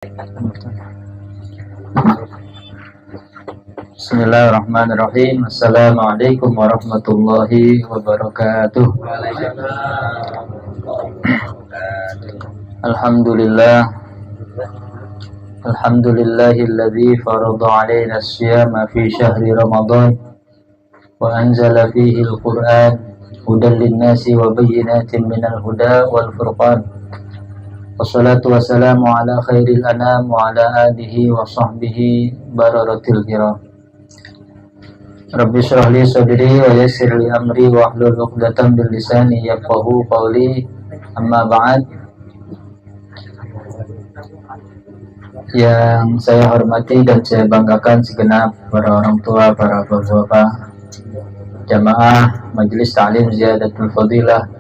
Bismillahirrahmanirrahim. Assalamualaikum warahmatullahi wabarakatuh. Alhamdulillahilladzi farada 'alaina as-siyama fi syahri Ramadan wa anzala fihi al-Qur'an hudan lin-nasi wa bayyinatin minal huda wal furqan. Wassalatu wassalamu ala khairil anam wa ala alihi wa sahbihi bararatil kiram. Rabbi shrah li sadri wa yassir li amri wa hlul 'uqdatam min lisani yafqahu qawli. Amma ba'd. Yang saya hormati dan saya banggakan segenap para orang tua, para bapak-bapak, jamaah Majelis Ta'lim Ziyadatul Fadilah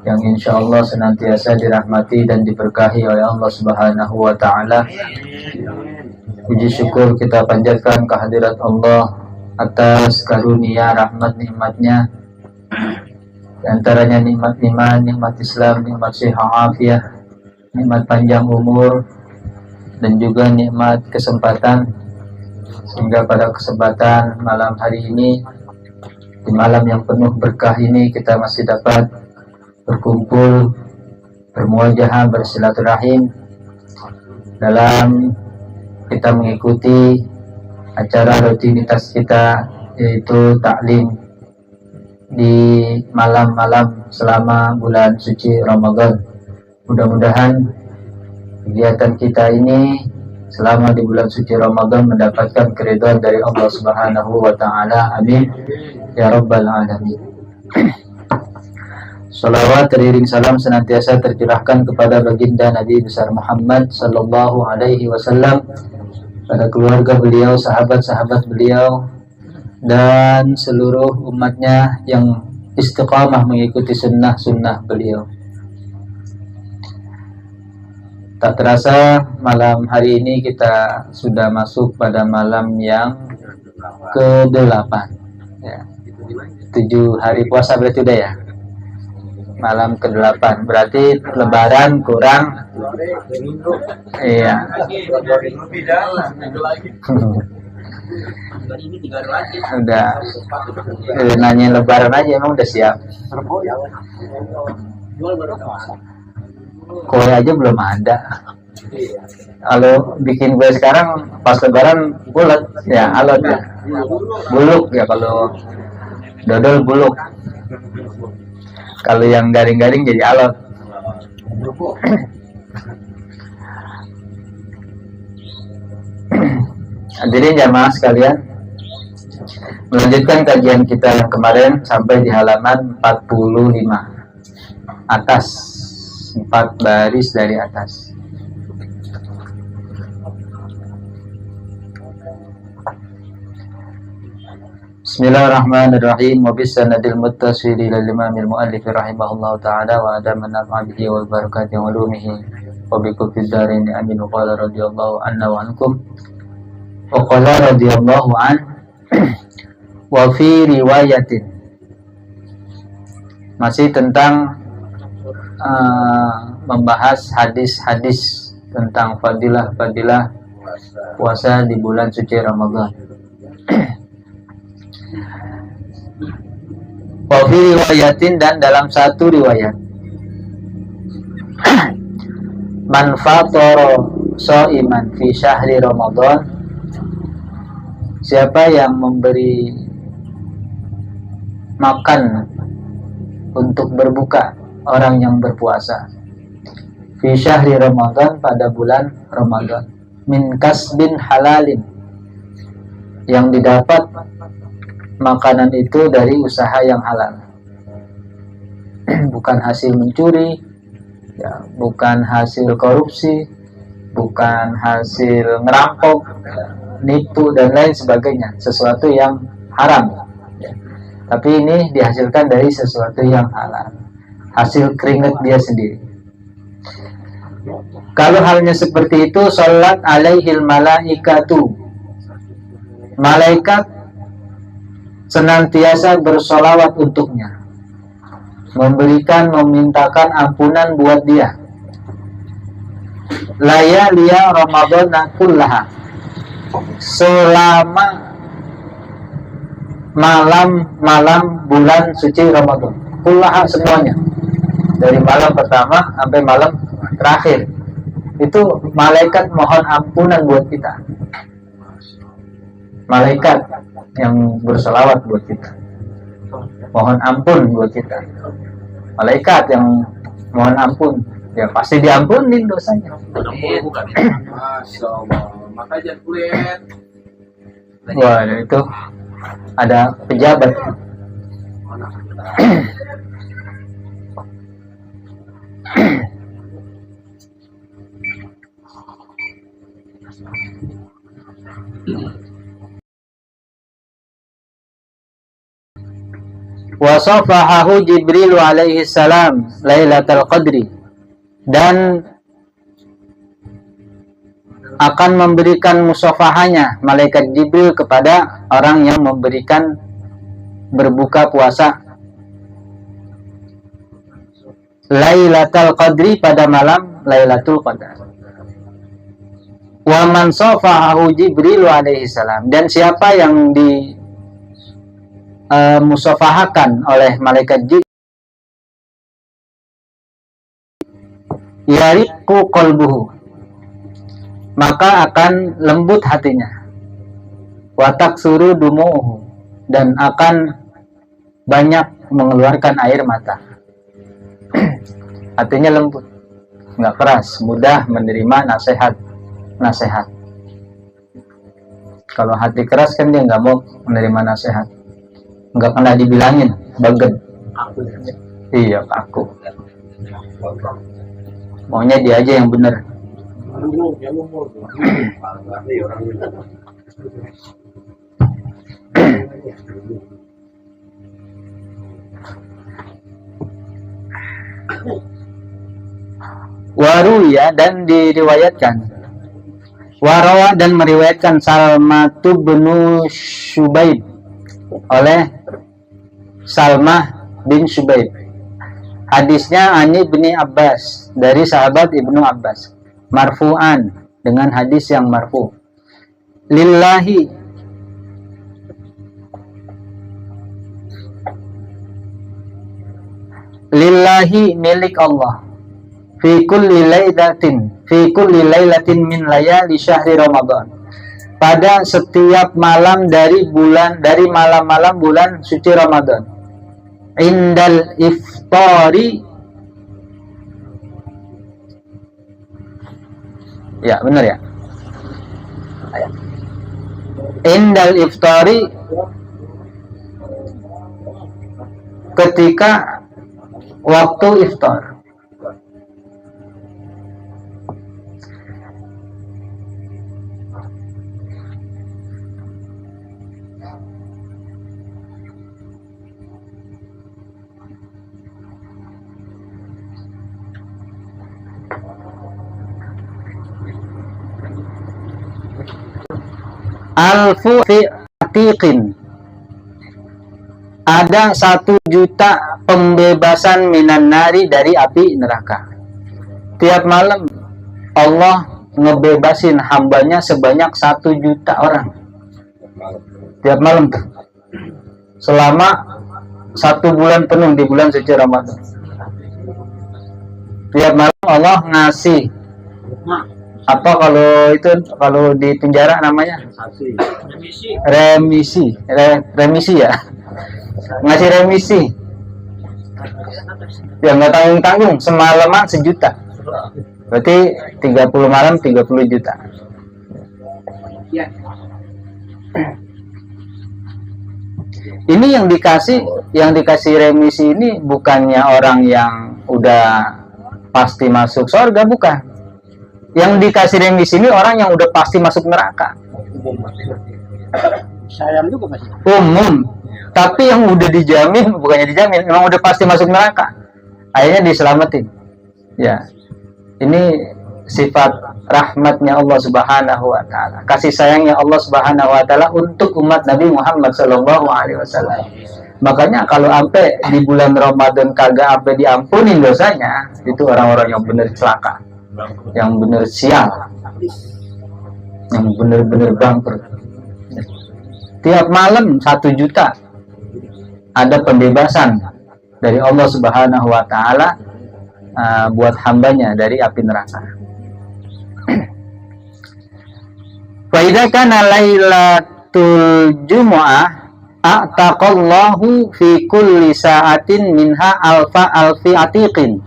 yang insya Allah senantiasa dirahmati dan diberkahi oleh Allah Subhanahu wa Ta'ala. Puji syukur kita panjatkan kehadirat Allah atas karunia rahmat nikmatnya, di antaranya nikmat iman, nikmat Islam, nikmat sehat afiah, nikmat panjang umur, dan juga nikmat kesempatan, sehingga pada kesempatan malam hari ini, di malam yang penuh berkah ini, kita masih dapat berkumpul, bermuajahah, bersilaturahim dalam kita mengikuti acara rutinitas kita, yaitu taklim di malam-malam selama bulan suci Ramadan. Mudah-mudahan kegiatan kita ini selama di bulan suci Ramadan mendapatkan keridhaan dari Allah Subhanahu wa Ta'ala. Amin ya rabbal alamin. Salawat teriring salam senantiasa tercurahkan kepada baginda Nabi besar Muhammad sallallahu alaihi wasallam, pada keluarga beliau, sahabat-sahabat beliau, dan seluruh umatnya yang istiqamah mengikuti sunnah-sunnah beliau. Tak terasa malam hari ini kita sudah masuk pada malam yang ke-8 ya. 7 hari puasa berarti udah ya. Malam ke-8 berarti lebaran kurang. Iya. Udah nanya lebaran aja, emang udah siap? Kue aja belum ada. Kalau bikin kue sekarang pas lebaran bulat ya, alot ya, buluk ya. Kalau dodol buluk, kalau yang garing-garing jadi alot. Hadirin jamaah sekalian, melanjutkan kajian kita yang kemarin sampai di halaman 45 atas, 4 baris dari atas. Bismillahirrahmanirrahim. Wa bisanadil muttasil ila imamil muallif rahimahullahu ta'ala wa adam an-naf'i wal barakati wa ulumihi wa bikum fid darin. Amin. Wa qala radhiyallahu anna wa ankum wa qala radhiyallahu an wa fi riwayatin. Masih tentang membahas hadis-hadis tentang fadilah-fadilah puasa di bulan suci Ramadan. Wa fi riwayatin, dan dalam satu riwayat, man fatara shaiman fi syahri Ramadan, siapa yang memberi makan untuk berbuka orang yang berpuasa fi syahri Ramadan, pada bulan Ramadan, min kasbin halalin, yang didapat makanan itu dari usaha yang halal, bukan hasil mencuri ya, bukan hasil korupsi, bukan hasil ngerampok, nipu dan lain sebagainya, sesuatu yang haram ya. Tapi ini dihasilkan dari sesuatu yang halal, hasil keringat dia sendiri. Kalau halnya seperti itu, salat alaihil malaikatu, malaikat senantiasa bersolawat untuknya, memberikan, memintakan ampunan buat dia. layaliya Ramadhan kullaha, selama malam-malam bulan suci Ramadan, kullaha semuanya, dari malam pertama sampai malam terakhir. Itu malaikat mohon ampunan buat kita, malaikat yang berselawat buat kita, mohon ampun buat kita, malaikat yang mohon ampun, ya pasti diampunin dosanya. Masya Allah, maka jangan kulihat. Wah, itu ada pejabat. Wasafahahu Jibril alaihi salam Lailatul Qadri, dan akan memberikan musafahanya malaikat Jibril kepada orang yang memberikan berbuka puasa Lailatul Qadri, pada malam Lailatul Qadar. Wa man safahahu Jibril alaihi salam, dan siapa yang di musafahakan oleh malaikat Jibril, yariqu qalbuhu, maka akan lembut hatinya, watak suruh dumu'uhu, dan akan banyak mengeluarkan air mata. Hatinya lembut, nggak keras, mudah menerima nasihat. Kalau hati keras kan dia nggak mau menerima nasihat, nggak pernah dibilangin baget. Iya, aku maunya dia aja yang bener. Waruya, dan diriwayatkan, warawa, dan meriwayatkan Salmatu bin Syubaib, oleh Salmah bin Syubaib, hadisnya Ani bin Abbas, dari sahabat Ibnu Abbas, marfu'an, dengan hadis yang marfu. Lillahi, milik Allah, fi kulli lailatin min layali syahri Ramadan, pada setiap malam dari malam-malam bulan suci Ramadan. Indal iftari, ya benar ya, indal iftari, ketika waktu iftar. Alfu fi atiqin, ada 1 juta pembebasan minan nari, dari api neraka. Tiap malam Allah ngebebasin hambanya sebanyak 1 juta orang. Tiap malam tuh, selama 1 bulan penuh di bulan suci Ramadan. Tiap malam Allah ngasih apa, kalau di penjara namanya remisi ya, ngasih remisi ya, nggak tanggung-tanggung, semalaman 1 juta, berarti 30 malam 30 juta. Ini yang dikasih remisi ini bukannya orang yang udah pasti masuk surga, bukan. Yang dikasih remisi ini orang yang udah pasti masuk neraka. Sayang juga masih. Umum. Tapi yang udah dijamin, bukannya dijamin, memang udah pasti masuk neraka, akhirnya diselamatin. Ya. Ini sifat rahmatnya Allah Subhanahu wa taala. Kasih sayangnya Allah Subhanahu wa taala untuk umat Nabi Muhammad sallallahu alaihi wasallam. Makanya kalau sampai di bulan Ramadan kagak sampai diampunin dosanya, itu orang-orang yang benar celaka. yang benar sial, yang benar-benar bangkrut. Tiap malam 1 juta ada pembebasan dari Allah Subhanahu wa Ta'ala buat hambanya dari api neraka. Wa idza kana lailatul jumu'ah a'taqallahu fi kulli sa'atin minha alfi atiqin.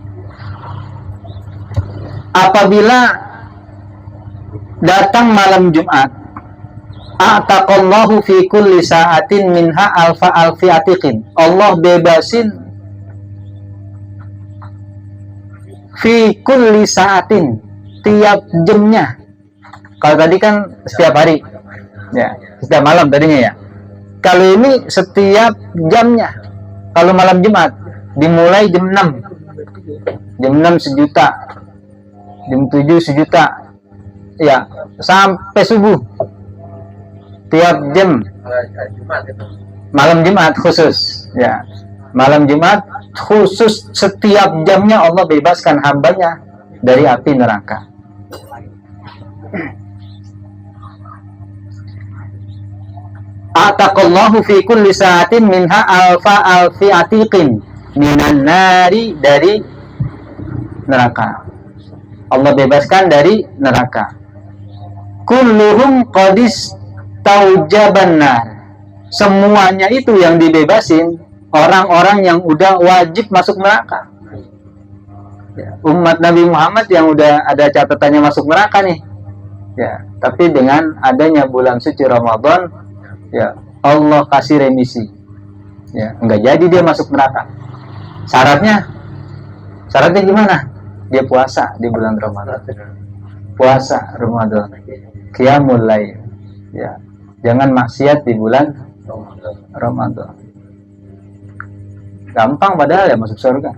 Apabila datang malam Jumat, a'taqallahu fi kulli sa'atin minha alfi atiqin. Allah bebasin fi kulli sa'atin, tiap jamnya. Kalau tadi kan setiap hari, ya, setiap malam tadinya ya. Kalau ini setiap jamnya. Kalau malam Jumat dimulai jam 6. Jam 6 1.000.000. Jam 7 1.000.000. Ya, sampai subuh. Tiap jam. Malam Jumat khusus, ya. Malam Jumat khusus setiap jamnya Allah bebaskan hambanya dari api neraka. Ataqallahu fi kulli sa'atin minha alfi atiqin minan nari, dari neraka. Allah bebaskan dari neraka. Kulluhum qadis taujaban nar. Semuanya itu yang dibebasin orang-orang yang udah wajib masuk neraka. Ya, umat Nabi Muhammad yang udah ada catatannya masuk neraka nih. Ya, tapi dengan adanya bulan suci Ramadan, ya Allah kasih remisi. Ya, enggak jadi dia masuk neraka. Syaratnya gimana? Dia puasa di bulan Ramadan. Puasa Ramadan. Qiyamul lail. Ya, jangan maksiat di bulan Ramadan. Gampang padahal ya masuk surga.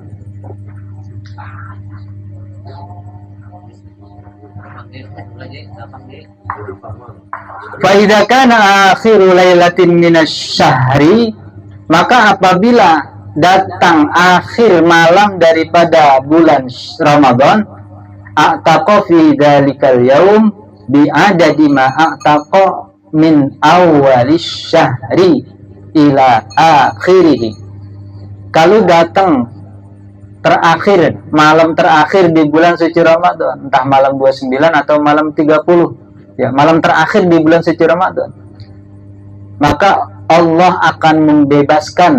Fa'idha kana akhiru lailatin minasyahri, maka apabila datang akhir malam daripada bulan Ramadan, a'taqa fi dzalikal yaum bi adadi ma a'taqa min awwalis syahri ila akhirih. Kalau datang terakhir, malam terakhir di bulan suci Ramadan, entah malam 29 atau malam 30, ya, malam terakhir di bulan suci Ramadan, maka Allah akan membebaskan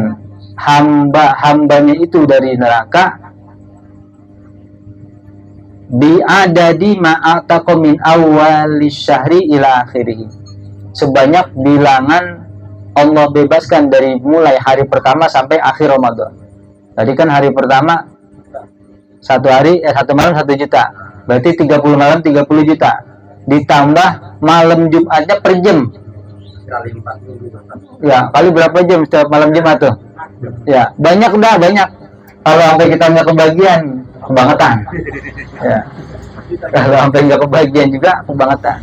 hambanya itu dari neraka bi'adadi ma'ataqa min awwalis syahri ila akhirih, sebanyak bilangan Allah bebaskan dari mulai hari pertama sampai akhir Ramadan. Tadi kan hari pertama satu malam 1 juta, berarti 30 malam 30 juta, ditambah malam Jumatnya per jam. Ya, kali berapa jam setiap malam Jumat tuh? Ya, banyak. Kalau sampai kita nggak kebagian, kebangetan. Ya, kalau sampai nggak kebagian juga kebangetan.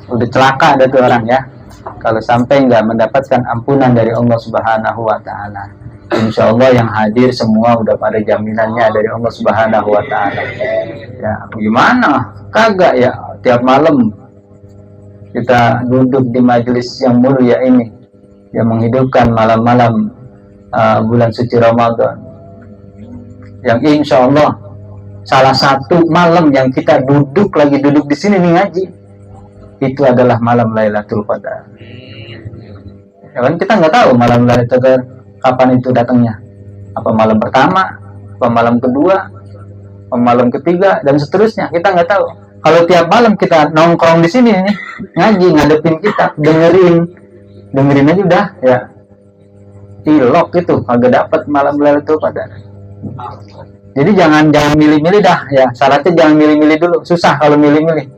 Udah celaka ada tuh orang ya. Kalau sampai nggak mendapatkan ampunan dari Allah Subhanahu wa Ta'ala. Insya Allah yang hadir semua udah pada jaminannya dari Allah Subhanahu wa Ta'ala. Ya, gimana? Kagak ya, tiap malam kita duduk di majelis yang mulia ini, yang menghidupkan malam-malam bulan suci Ramadan, yang insya Allah salah satu malam yang kita duduk di sini nih ngaji, itu adalah malam Lailatul Qadar. Ya kan, kita nggak tahu malam Lailatul Qadar kapan itu datangnya, apa malam pertama, apa malam kedua, apa malam ketiga, dan seterusnya, kita nggak tahu. Kalau tiap malam kita nongkrong di sini nih, ngaji, ngadepin kitab, dengerin aja udah ya, ilok itu agak dapat malam Lailatul Qadar. Jadi jangan milih-milih dah ya, syaratnya jangan milih-milih dulu, susah kalau milih-milih.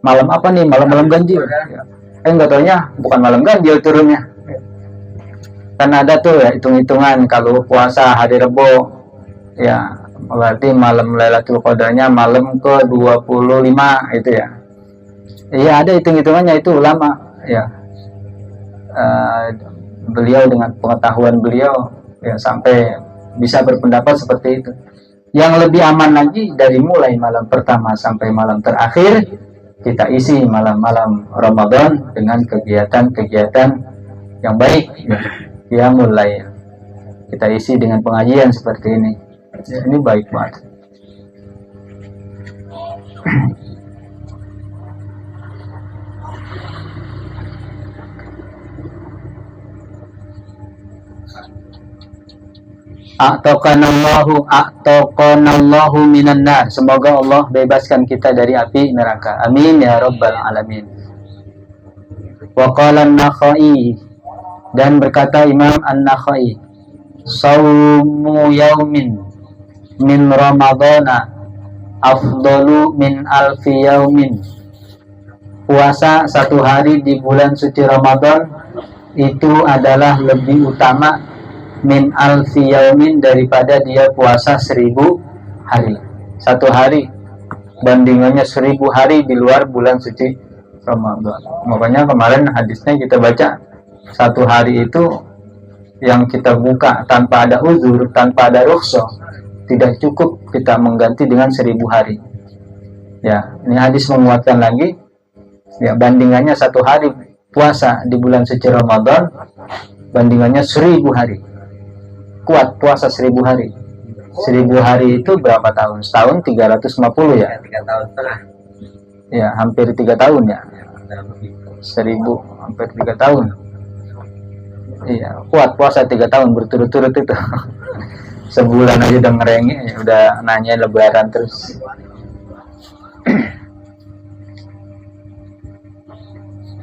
Malam apa nih, malam ganjil ya. Nggak taunya bukan malam ganjil turunnya. Kan ada tuh ya hitung-hitungan, kalau puasa hari Rebo ya berarti malam Lailatul Qadarnya malam ke-25 itu ya. Iya, ada hitung-hitungannya itu ulama ya. Beliau dengan pengetahuan beliau ya sampai bisa berpendapat seperti itu. Yang lebih aman lagi dari mulai malam pertama sampai malam terakhir, kita isi malam-malam Ramadan dengan kegiatan-kegiatan yang baik. Ya mulai kita isi dengan pengajian seperti ini. Ini baik banget. A'taqanallahu minan nar. Semoga Allah bebaskan kita dari api neraka. Amin ya rabbal alamin. Wa qala an-Nakhai, dan berkata Imam An-Nakhai, "Shaumu yaumin min Ramadana afdalu min alfi yaumin." Puasa satu hari di bulan suci Ramadan itu adalah lebih utama min alfi yaumin daripada dia puasa 1000 hari. Satu hari bandingannya 1000 hari di luar bulan suci Ramadan. Makanya kemarin hadisnya kita baca, satu hari itu yang kita buka tanpa ada uzur, tanpa ada rukhsah, tidak cukup kita mengganti dengan 1000 hari. Ya, ini hadis menguatkan lagi. Ya, bandingannya satu hari puasa di bulan suci Ramadan, bandingannya 1000 hari. Kuat puasa 1000 hari. 1000 hari itu berapa tahun? Setahun 350 ya? 3 tahun setengah. Ya, hampir 3 tahun ya. 1000 hampir 3 tahun. Iya, kuat puasa 3 tahun berturut-turut itu. Sebulan aja udah ngerengek, ya, udah nanya lebaran terus.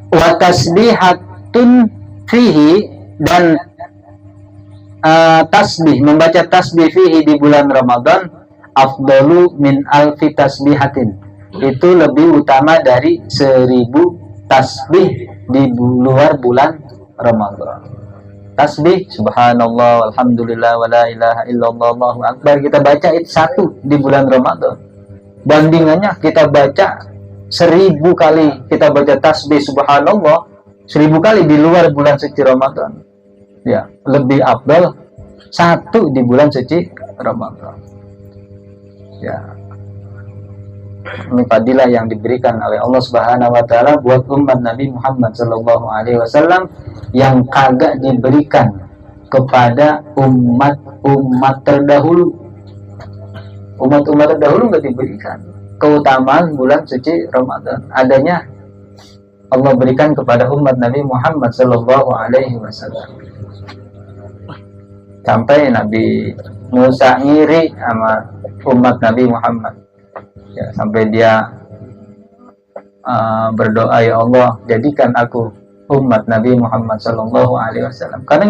Wa tasbihatun fihi, dan tasbih, membaca tasbih fihi di bulan Ramadan afdalu min alfi tasbihatin, itu lebih utama dari 1000 tasbih di luar bulan Ramadan. Tasbih subhanallah alhamdulillah wala ilaha illallah allahu akbar, kita baca itu satu di bulan Ramadan, bandingannya kita baca 1000 kali, kita baca tasbih subhanallah 1000 kali di luar bulan suci Ramadan. Ya, lebih afdal satu di bulan suci Ramadan. Ya, ini fadilah yang diberikan oleh Allah Subhanahu wa taala buat umat Nabi Muhammad sallallahu alaihi wasallam yang kagak diberikan kepada umat-umat terdahulu. Umat-umat terdahulu enggak diberikan keutamaan bulan suci Ramadan. Adanya Allah berikan kepada umat Nabi Muhammad sallallahu alaihi wasallam. Sampai Nabi Musa ngiri sama umat Nabi Muhammad, ya, sampai dia berdoa, ya Allah jadikan aku umat Nabi Muhammad Sallallahu Alaihi Wasallam, karena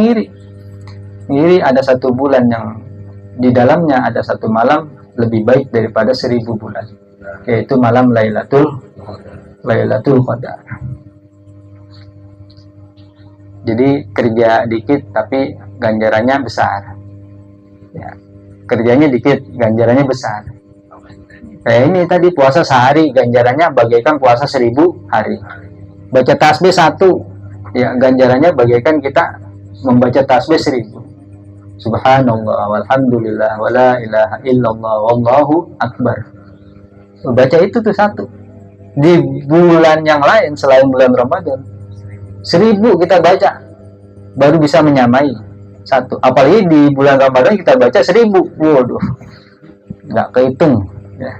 ngiri ada satu bulan yang di dalamnya ada satu malam lebih baik daripada 1000 bulan, yaitu malam Lailatul Qadar. Jadi kerja dikit tapi ganjarannya besar. Ya, kerjanya dikit, ganjarannya besar. Kayak ini tadi puasa sehari, ganjarannya bagaikan puasa 1000 hari. Baca tasbih satu, ya ganjarannya bagaikan kita membaca tasbih 1000. Subhanallah walhamdulillah wala ilaha illallah wallahu akbar. Baca itu tuh satu. Di bulan yang lain selain bulan Ramadan 1000 kita baca baru bisa menyamai satu. Apalagi di bulan Ramadan kita baca 1000, waduh, nggak kehitung ya,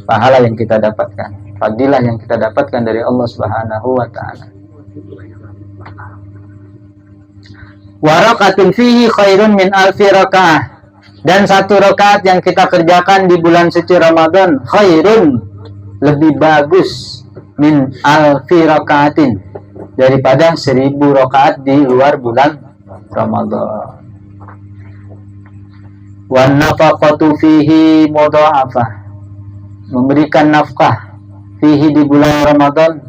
pahala yang kita dapatkan, fadilah yang kita dapatkan dari Allah Subhanahu wa taala. Wa raka'atun fihi khairun min alfi rakaah, dan satu rakaat yang kita kerjakan di bulan suci Ramadan khairun, lebih bagus, min alfi rakaatin, daripada 1000 rakaat di luar bulan Ramadan. Wa nafaqatu fihi mudha'afah, memberikan nafkah fihi di bulan Ramadan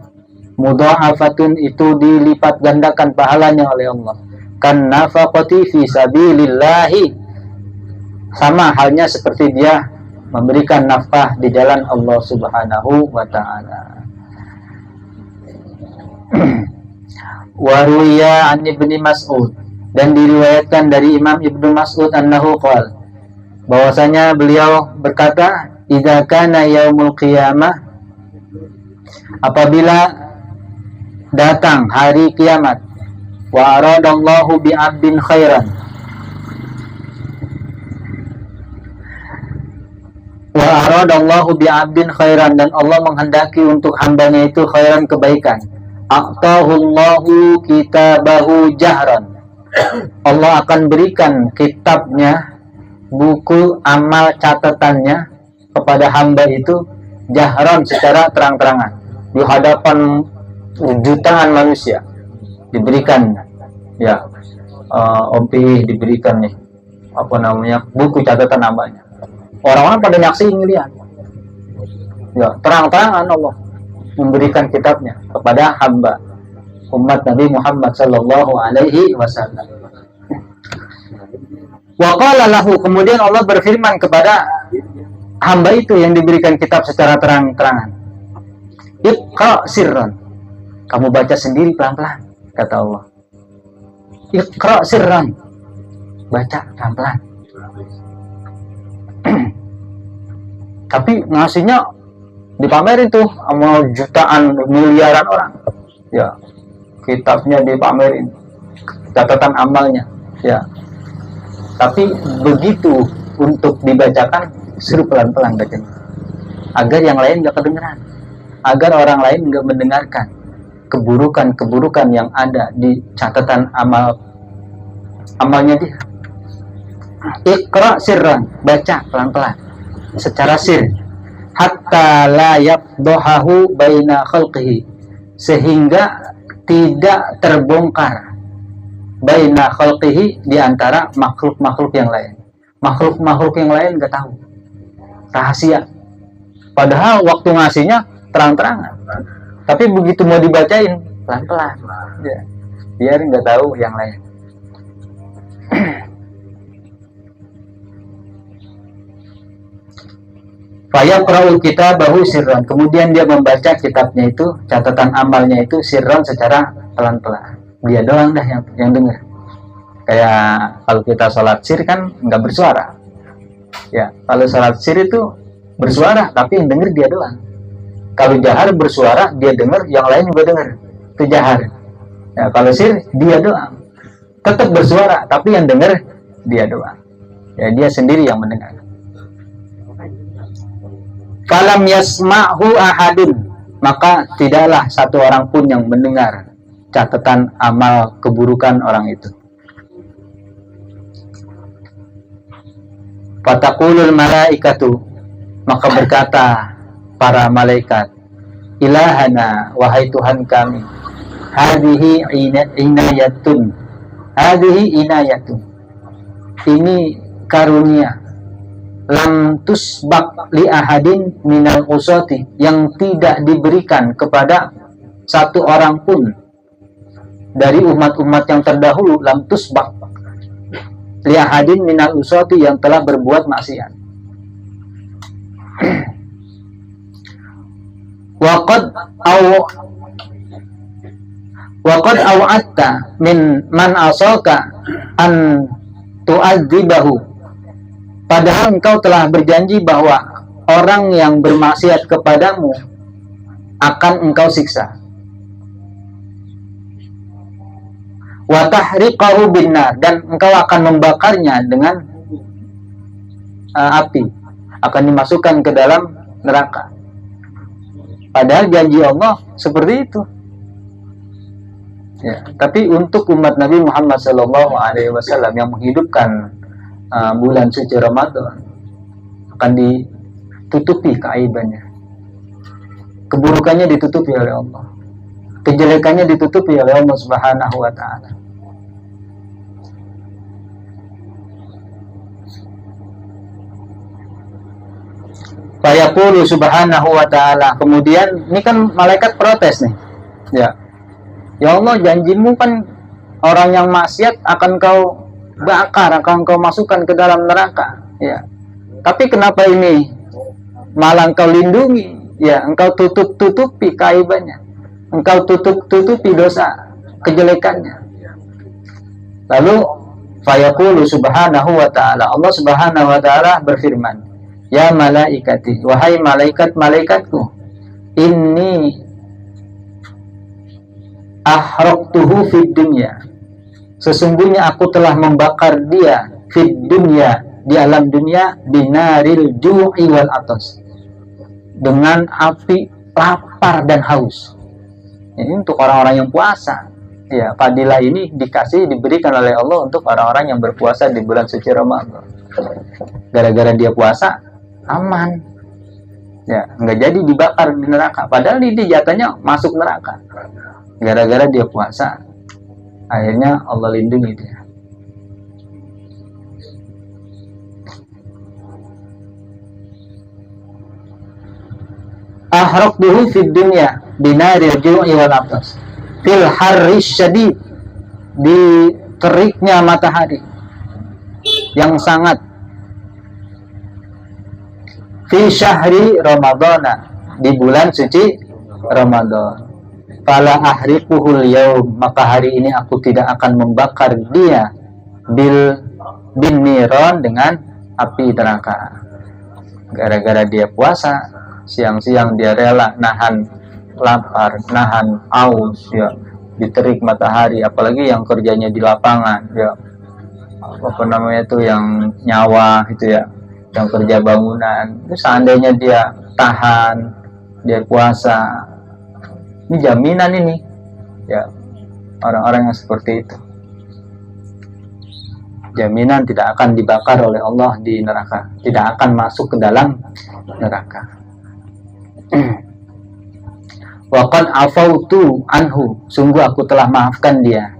mudha'afatun, itu dilipat gandakan pahalanya oleh Allah. Kan nafaqati fi sabilillahi, sama halnya seperti dia memberikan nafkah di jalan Allah Subhanahu wa taala. Waruya an Ibni Mas'ud, dan diriwayatkan dari Imam Ibnu Mas'ud annahu qala, bahwasanya beliau berkata, idza kana yaumul qiyamah, apabila datang hari kiamat, wa aradallahu bi 'abdin khairan, wa aradallahu bi 'abdin khairan, dan Allah menghendaki untuk hambanya itu khairan, kebaikan, a'tahullahu kitabahu jahran, Allah akan berikan kitabnya, buku amal catatannya kepada hamba itu jahran, secara terang-terangan di hadapan jutaan manusia diberikan. Ya, Om Pi diberikan nih buku catatan amalnya. Orang-orang pada nyaksiin ngeliat. Ya, terang-terangan Allah memberikan kitabnya kepada hamba umat Nabi Muhammad sallallahu alaihi wasallam. Wa qala lahu, kemudian Allah berfirman kepada hamba itu yang diberikan kitab secara terang-terangan, iqra sirran, kamu baca sendiri pelan-pelan, kata Allah. Iqra sirran, baca pelan-pelan. Tapi ngasihnya dipamerin tuh sama jutaan miliaran orang. Ya, kitabnya dipamerin, catatan amalnya. Ya, tapi begitu untuk dibacakan, suruh pelan-pelan bacanya, agar yang lain nggak kedengeran, agar orang lain nggak mendengarkan keburukan-keburukan yang ada di catatan amalnya dia. Iqra sirran, baca pelan-pelan secara sir, hatta la yafdahu baina khalqihi, sehingga tidak terbongkar baina khalqihi, di antara makhluk-makhluk yang lain. Makhluk-makhluk yang lain nggak tahu, rahasia. Padahal waktu ngasihnya terang-terangan, tapi begitu mau dibacain pelan-pelan, ya, biar nggak tahu yang lain. Fayaqra'ul kitabahu sirran, kemudian dia membaca kitabnya itu, catatan amalnya itu sirran, secara pelan-pelan. Dia doang dah yang dengar. Kayak kalau kita sholat sir kan nggak bersuara. Ya, kalau sholat sir itu bersuara, tapi yang dengar dia doang. Kalau jahar bersuara, dia dengar, yang lain juga dengar. Itu jahar. Ya, kalau sir dia doang. Tetap bersuara, tapi yang dengar dia doang. Ya, dia sendiri yang mendengar. Kalam yasma'hu ahadun, maka tidaklah satu orang pun yang mendengar catatan amal keburukan orang itu. Fataqulul malaikatu, maka berkata para malaikat, ilahana, wahai Tuhan kami, hadhihi inayatun, hadhihi inayatun, ini karunia, lam tusbaq li ahadin minal usati, yang tidak diberikan kepada satu orang pun dari umat-umat yang terdahulu, lam tusbaq li ahadin minal usati, yang telah berbuat maksiat. Waqad aw'atta min man asaka an tu'adzibahu, padahal engkau telah berjanji bahwa orang yang bermaksiat kepadamu akan engkau siksa. Wa tahriqahu binnar, dan engkau akan membakarnya dengan api, akan dimasukkan ke dalam neraka. Padahal janji Allah seperti itu. Ya, tapi untuk umat Nabi Muhammad SAW yang menghidupkan bulan suci Ramadan, akan ditutupi keaibannya, keburukannya ditutupi oleh Allah, kejelekannya ditutupi oleh Allah Subhanahu wa ta'ala. Fayaqulu subhanahu wa ta'ala, kemudian ini kan malaikat protes nih, ya Allah, janjimu kan orang yang maksiat akan kau bakar, akan kau masukkan ke dalam neraka, ya. Tapi kenapa ini malah engkau lindungi, ya, engkau tutupi keaibannya, engkau tutupi dosa kejelekannya. Lalu Fayaqulu subhanahu wa ta'ala, Allah subhanahu wa ta'ala berfirman, ya malaikati, wahai malaikat-malaikatku, inni ahraqtuhu fid dunya, sesungguhnya aku telah membakar dia fid dunya, di alam dunia, binaril ju'i wal atas, dengan api lapar dan haus. Ini untuk orang-orang yang puasa. Ya, fadilah ini diberikan oleh Allah untuk orang-orang yang berpuasa di bulan suci Ramadan. Gara-gara dia puasa, aman. Ya, nggak jadi dibakar di neraka. Padahal dia jatuhnya masuk neraka. Gara-gara dia puasa, akhirnya Allah lindungi dia. Ahraqtuhu fid dunya binaril ju'i wal atas fil harri syadid, di teriknya matahari yang sangat, fi syahri ramadana, di bulan suci Ramadan. Fala ahriquhul yaum, maka hari ini aku tidak akan membakar dia bin niron, dengan api neraka. Gara-gara dia puasa, siang-siang dia rela nahan lapar, nahan aus, ya, diterik matahari, apalagi yang kerjanya di lapangan, ya, apa namanya itu, yang nyawa itu ya, yang kerja bangunan. Itu seandainya dia tahan, dia puasa, ini jaminan ini, ya, orang-orang yang seperti itu, jaminan tidak akan dibakar oleh Allah di neraka, tidak akan masuk ke dalam neraka. Waqad afautu anhu, sungguh aku telah maafkan dia,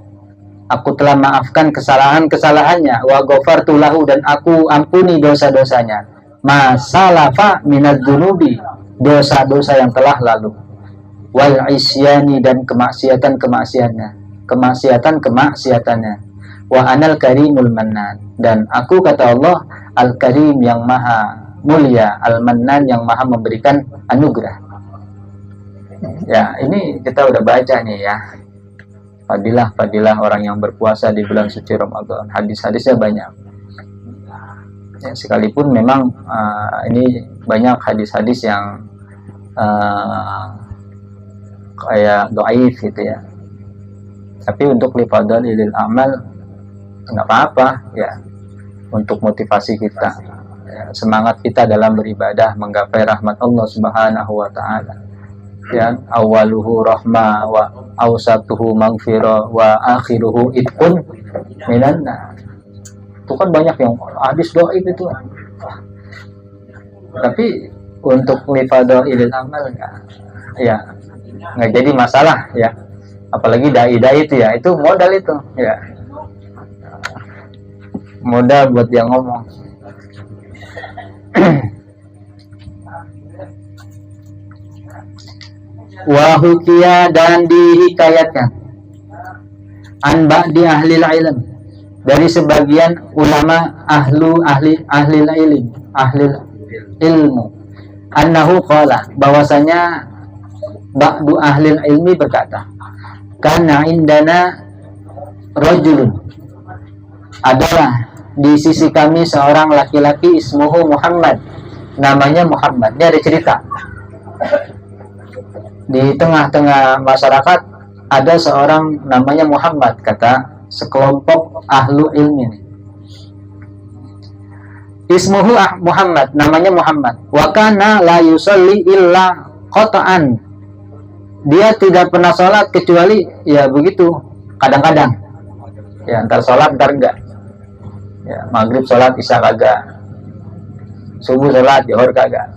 aku telah maafkan kesalahan-kesalahannya, wa ghafartu lahu, dan aku ampuni dosa-dosanya, masalafa minadz dzunubi, dosa-dosa yang telah lalu, wal isyani, dan kemaksiatannya, wa anal karimul mannan, dan aku, kata Allah, al karim, yang maha mulia, al mannan, yang maha memberikan anugerah. Ya, ini kita udah baca nih ya, fadilah orang yang berpuasa di bulan suci Ramadan. Hadis-hadisnya banyak ya, sekalipun memang ini banyak hadis-hadis yang kayak dhaif gitu ya, tapi untuk lifadhalil amal nggak apa-apa ya, untuk motivasi kita ya, semangat kita dalam beribadah menggapai rahmat Allah Subhanahu wa ta'ala. Ya, awaluhu rahmah, wa awsatuhu maghfirah, wa akhiruhu itqun minan nar. Itu kan banyak yang hadis dhaif itu. Tapi untuk lifadhailil amal nggak jadi masalah ya. Apalagi dai-dai itu ya, itu modal itu ya. Modal buat dia ngomong. Wahukia, dan dihikayatkan di ahli ilm, dari sebagian ulama ahli ilmu, annahu qala, bahwasanya ba'du ahli ilmi berkata, kana indana rajulun, adalah di sisi kami seorang laki-laki, ismuhu Muhammad, namanya Muhammad. Ini ada cerita. Di tengah-tengah masyarakat ada seorang namanya Muhammad, kata sekelompok ahlu ilmi. Ismuhu Muhammad, namanya Muhammad. Wa kana la yusalli illa qata'an. Dia tidak pernah sholat kecuali ya begitu, kadang-kadang. Ya, antar sholat antar enggak. Ya, maghrib sholat, isya kagak. Subuh sholat, zuhur kagak.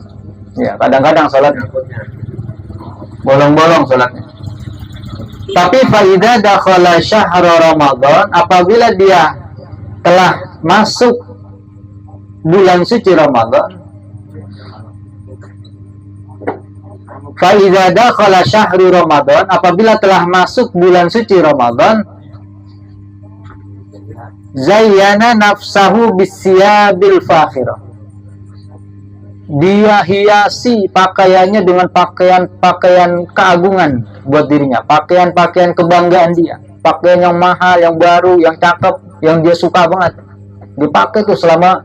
Ya, kadang-kadang sholat bolong-bolong sholatnya. Tapi faida dakhala syahr Ramadan, apabila dia telah masuk bulan suci Ramadan, faida dakhala syahr Ramadan, apabila telah masuk bulan suci Ramadan, zayyana nafsahu bisyabil fakhirah, dia hiasi pakaiannya dengan pakaian keagungan buat dirinya, pakaian kebanggaan dia, pakaian yang mahal, yang baru, yang cakep yang dia suka banget, dipakai tuh selama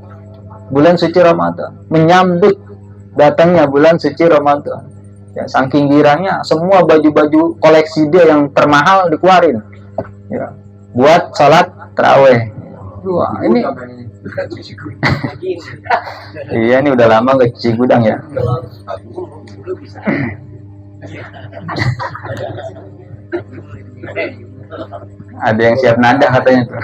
bulan suci Ramadan, menyambut datangnya bulan suci Ramadan. Ya, saking girangnya semua baju-baju koleksi dia yang termahal dikeluarin, ya, buat sholat taraweh. Wah, ini iya, ini udah lama gak cuci gudang ya. Ada yang siap nada katanya tuh.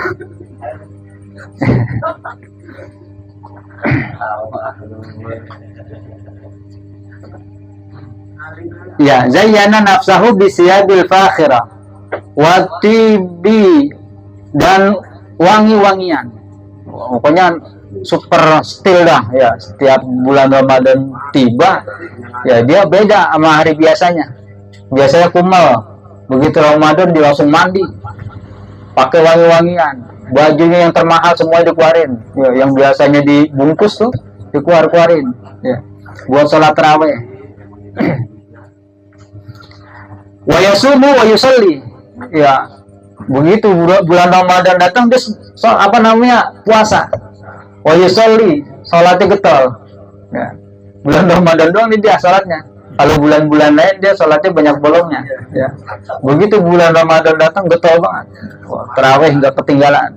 Ya, zayyana nafsahu bisiyabil fakhirah wa tibi, dan wangi-wangian. Pokoknya super style dah ya. Setiap bulan Ramadan tiba ya dia beda sama hari biasanya. Biasanya kumal, begitu Ramadan dia langsung mandi, pakai wangi-wangian, bajunya yang termahal semua dikeluarin ya, yang biasanya dibungkus tuh dikeluarin ya, buat sholat taraweh. Wa yasumu wa yusalli, ya, begitu bulan Ramadan datang dia puasa. Wa yusalli, sholatnya getol ya. Bulan Ramadan doang nih dia sholatnya. Kalau bulan-bulan lain dia sholatnya banyak bolongnya ya. Begitu bulan Ramadan datang getol banget. Wah, tarawih nggak ketinggalan.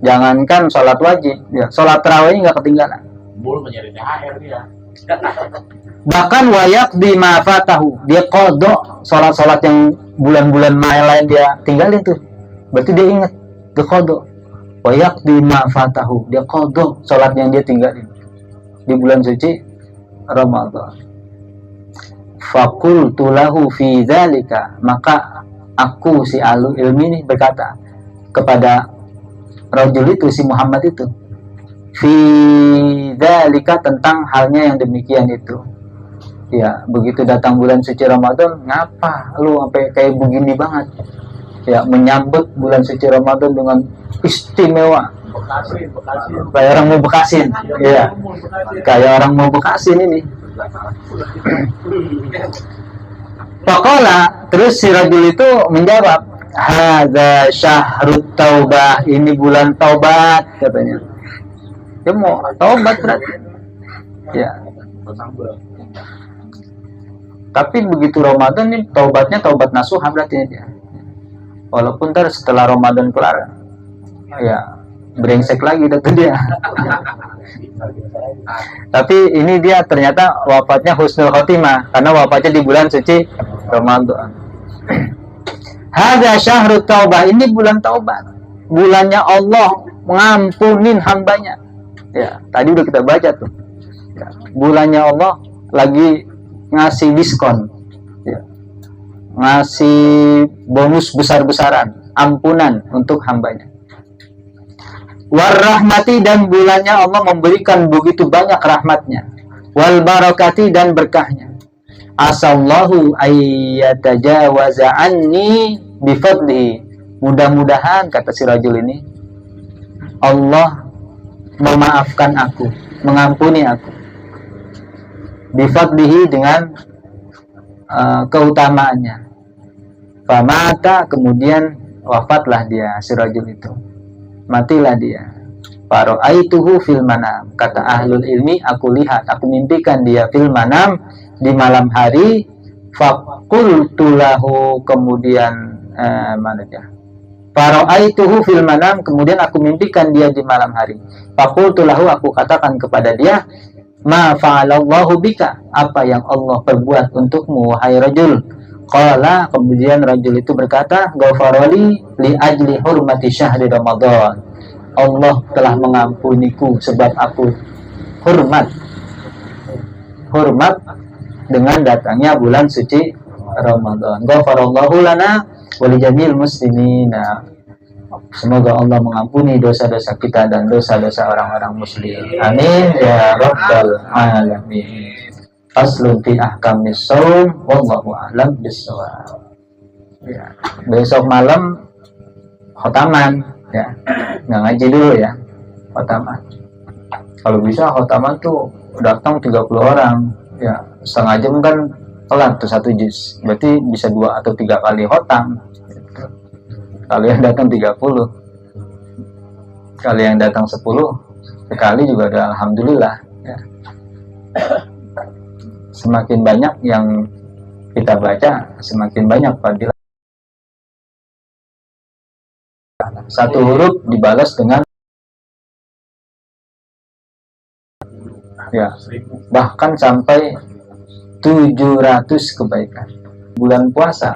Jangankan sholat wajib ya, sholat tarawih nggak ketinggalan. Mencari THR dia. Bahkan wayak di mafatahu, dia kodok sholat-sholat yang bulan-bulan lain dia tinggalin tuh. Berarti dia ingat, dia kodok. Wayak di mafatahu, dia kodok sholat yang dia tinggalin di bulan suci Ramadan. Fakultu lahu fi dzalika, maka aku si alu ilmi ini berkata kepada rajul itu, si Muhammad itu, fi dzalika, tentang halnya yang demikian itu. Ya, begitu datang bulan suci Ramadan, ngapa lu sampai kayak begini banget? Ya, menyambut bulan suci Ramadan dengan istimewa. Kayak orang mau bekasin. Ya, kayak orang mau bekasin ini. Faqala, terus si rajul itu menjawab, hadza syahrut taubah, ini bulan taubat katanya. Dia mau taubat berarti. Ya. Tapi begitu Ramadan nih taubatnya taubat nasuha berarti dia. Walaupun ntar setelah Ramadan kelar, ya brengsek lagi itu dia. Tapi ini dia ternyata wafatnya husnul khotimah karena wafatnya di bulan suci Ramadan. Hadza syahrut taubah, ini bulan taubat. Bulannya Allah mengampunin hambanya. Ya, tadi udah kita baca tuh. Ya, bulannya Allah lagi ngasih diskon, ya, ngasih bonus besar-besaran, ampunan untuk hambanya. Warahmati, dan bulannya Allah memberikan begitu banyak rahmatnya. Wal barakati, dan berkahnya. Asallahu ayyatajawaza anni bifadlihi, mudah-mudahan, kata si rajul ini, Allah memaafkan aku, mengampuni aku, bifadlihi, dengan keutamaannya. Famata, kemudian wafatlah dia, si rajul itu, matilah dia. Faro'aituhu fil manam, kata ahlul ilmi, aku lihat, aku mimpikan dia fil manam, di malam hari. Faqultu lahu, kemudian mana dia? Faro'aituhu fil manam, kemudian aku mimpikan dia di malam hari. Faqultu lahu, aku katakan kepada dia, ma fa'alallahu bika, apa yang Allah perbuat untukmu wahai rajul. Qala, kemudian rajul itu berkata, ghafarali li ajli hurmati syahri Ramadan, Allah telah mengampuniku sebab aku hormat dengan datangnya bulan suci Ramadan. Ghafarallahu lana wa li jamil muslimina, semoga Allah mengampuni dosa-dosa kita dan dosa-dosa orang-orang muslim. Amin ya rabbal alamin. Faslun fi ahkamis shaum, wallahu a'lam bissawab. Ya, besok malam khotaman ya. Nggak ngaji dulu ya. Khotaman. Kalau bisa khotaman tuh datang 30 orang. Ya, setengah jam kan kelar tuh 1 juz. Berarti bisa 2 atau 3 kali khotam. Kalian datang 30. Kalau yang datang 10 sekali juga udah alhamdulillah ya. Semakin banyak yang kita baca, semakin banyak fadilah. Satu huruf dibalas dengan ya, bahkan sampai 700 kebaikan. Bulan puasa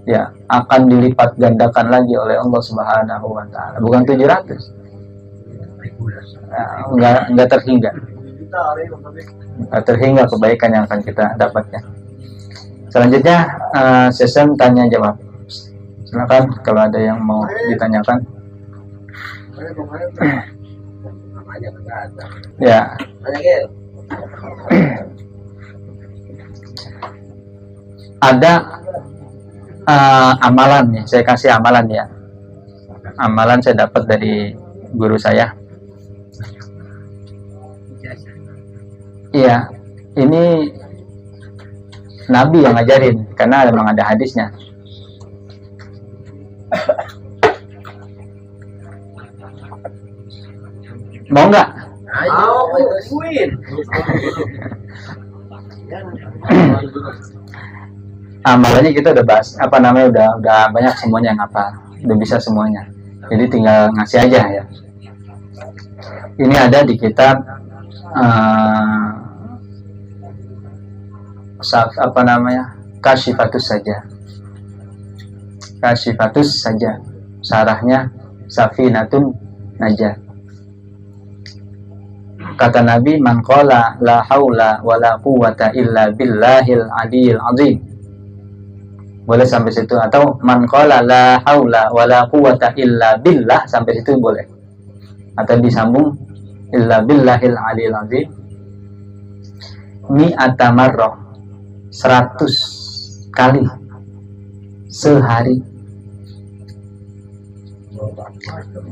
ya akan dilipat gandakan lagi oleh Allah Subhanahu wa taala. Bukan 700. Enggak terhingga. Enggak terhingga kebaikan yang akan kita dapatkan. Selanjutnya session tanya jawab. Silakan kalau ada yang mau ditanyakan. Ya. Ada amalan nih, saya kasih amalan ya. Amalan saya dapat dari guru saya. Iya, ini Nabi yang ngajarin karena memang ada hadisnya. Mau nggak? Amalannya kita udah bahas, udah banyak semuanya yang hafal, udah bisa semuanya. Jadi tinggal ngasih aja ya. Ini ada di kitab Kasyifatus saja. Kasyifatus saja. Sarahnya Safinatun Najah. Kata Nabi, man qala la haula wala quwwata illa billahil aliyil azim. Boleh sampai situ, atau man qala la haula wala quwwata illa billah, sampai situ boleh. Atau disambung illa billahil aliyil azim. Mi'ata marrah, 100 kali sehari.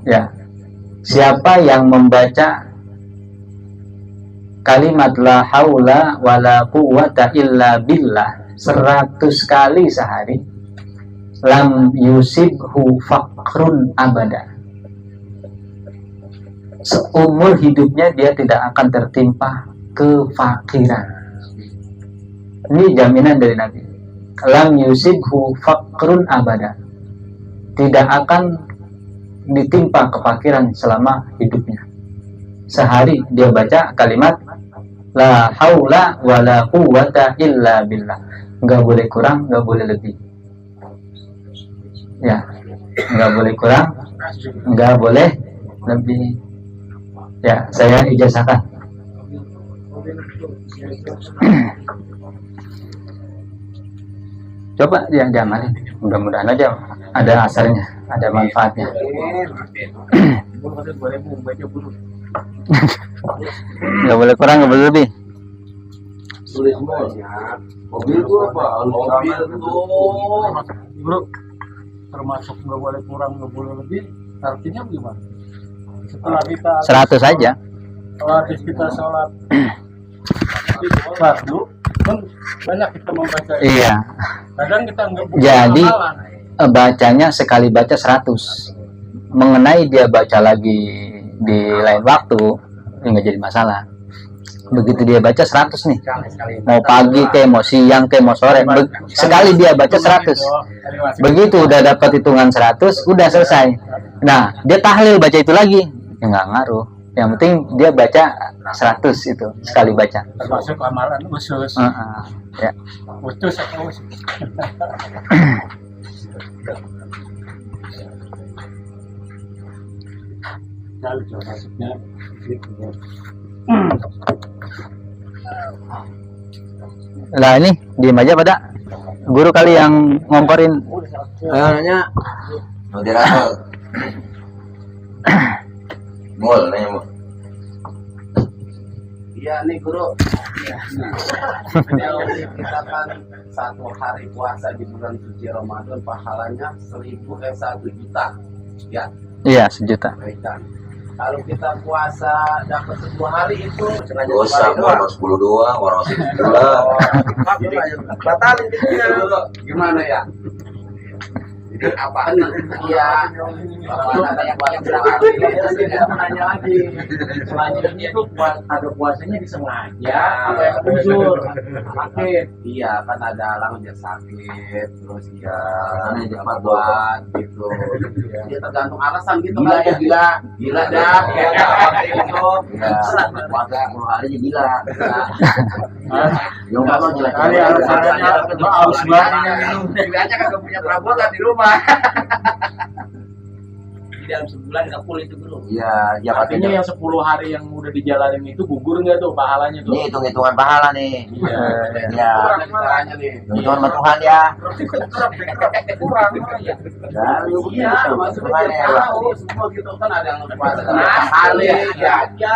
Ya. Siapa yang membaca kalimat la haula wala quwwata illa billah 100 kali sehari, lam yusibhu faqrun abada. Seumur hidupnya dia tidak akan tertimpa kefakiran. Ini jaminan dari Nabi. Lam yusibhu faqrun abada. Tidak akan ditimpa kefakiran selama hidupnya. Sehari dia baca kalimat la haula wala quwwata illa billah. Enggak boleh kurang, enggak boleh lebih. Ya, enggak boleh kurang, enggak boleh lebih. Ya, saya ijazahkan. Coba dia jamalin. Mudah-mudahan aja ada asarnya, ada manfaatnya. Enggak boleh kurang, enggak boleh lebih. Sulit semuanya. Mobil itu apa? Mobil itu Bro, termasuk nggak boleh kurang, nggak boleh lebih. Artinya gimana? Setelah kita 100 aja. Setelah habis kita sholat fardu, kan banyak kita membaca. Iya. Kadang kita nggak buka Jadi amalan. bacanya sekali baca 100. Mengenai dia baca lagi di lain waktu, nggak jadi masalah. Begitu dia baca 100 nih, mau pagi kayak mau siang kayak mau sore, sekali dia baca 100. Begitu udah dapat hitungan 100, udah selesai. Nah, dia tahlil baca itu lagi, ya nggak ngaruh. Yang penting dia baca 100 itu sekali baca. Termasuk amalan khusus. Ya. Khusus atau khusus? Kalau maksudnya gitu. Nah ini diem aja pada guru kali yang ngomporin. nanya moderator. Mul nanya mul. Iya nih guru. Kalau kita kan satu hari puasa di bulan suci Ramadan pahalanya 1 juta. Ya. Iya 1 juta. Kebaikan. Kalau kita puasa dapat 10 hari itu Dosa orang 10 doang, orang 10 batalin jadinya. Gimana ya? Apaan? Iya. Kalau ada yang berapa? Saya mau nanya lagi. Selanjutnya itu ada puasanya disengaja apa yang uzur? Sakit. Iya, kan ada orang yang sakit, terus ya Karena cepat buat gitu. Dia tergantung alasan gitu Gila kan. ya, gila. Gila dah, ya apa gitu. Ya, puasa 10 hari aja gila. Yang Enggak, mana jelek. Kali alasannya haus banget minum. Setidaknya kagak punya perabotan di rumah. Di dalam sebulan nggak full itu bro. Iya, ya Artinya katanya. yang 10 hari yang udah dijalanin itu gugur nggak tuh pahalanya tuh? Ini hitung-hitungan pahala nih. Iya. Ya, Kurang caranya nih. hitungan sama Tuhan ya. Kurang ya. Dan lu Iya, begitu maksudnya hitungannya dia ya. tahu semua gitu kan ada yang puasa kali ya aja.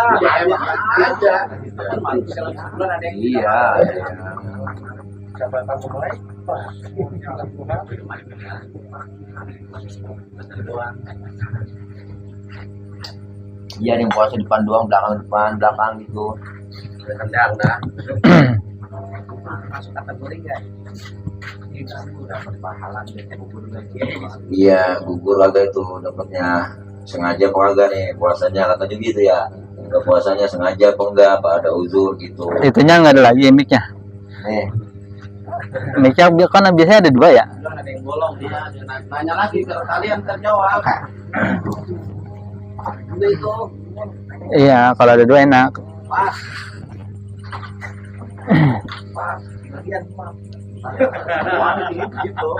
Gitu kan manusia dalam sebulan ada yang Iya. Siapa yang tahu mulai? Iya nih puasa depan doang, belakang gitu. kendang dah. Masuk kategori nggak? Ini kamu dapat pahala dari gugur lagi. Iya, gugur kagak itu dapatnya. Sengaja apa kagak nih puasanya katanya gitu ya. Enggak puasanya sengaja apa enggak, apa ada uzur gitu. Itunya nggak ada lagi mic-nya. Nih, Mic-nya kan biasanya ada 2 ya. Bilang ada yang bolong dia nanya lagi ke kalian terjawab. Udah itu Iya, kalau ada 2 enak. pas. Pas. Bagian pas. Wah, gitu.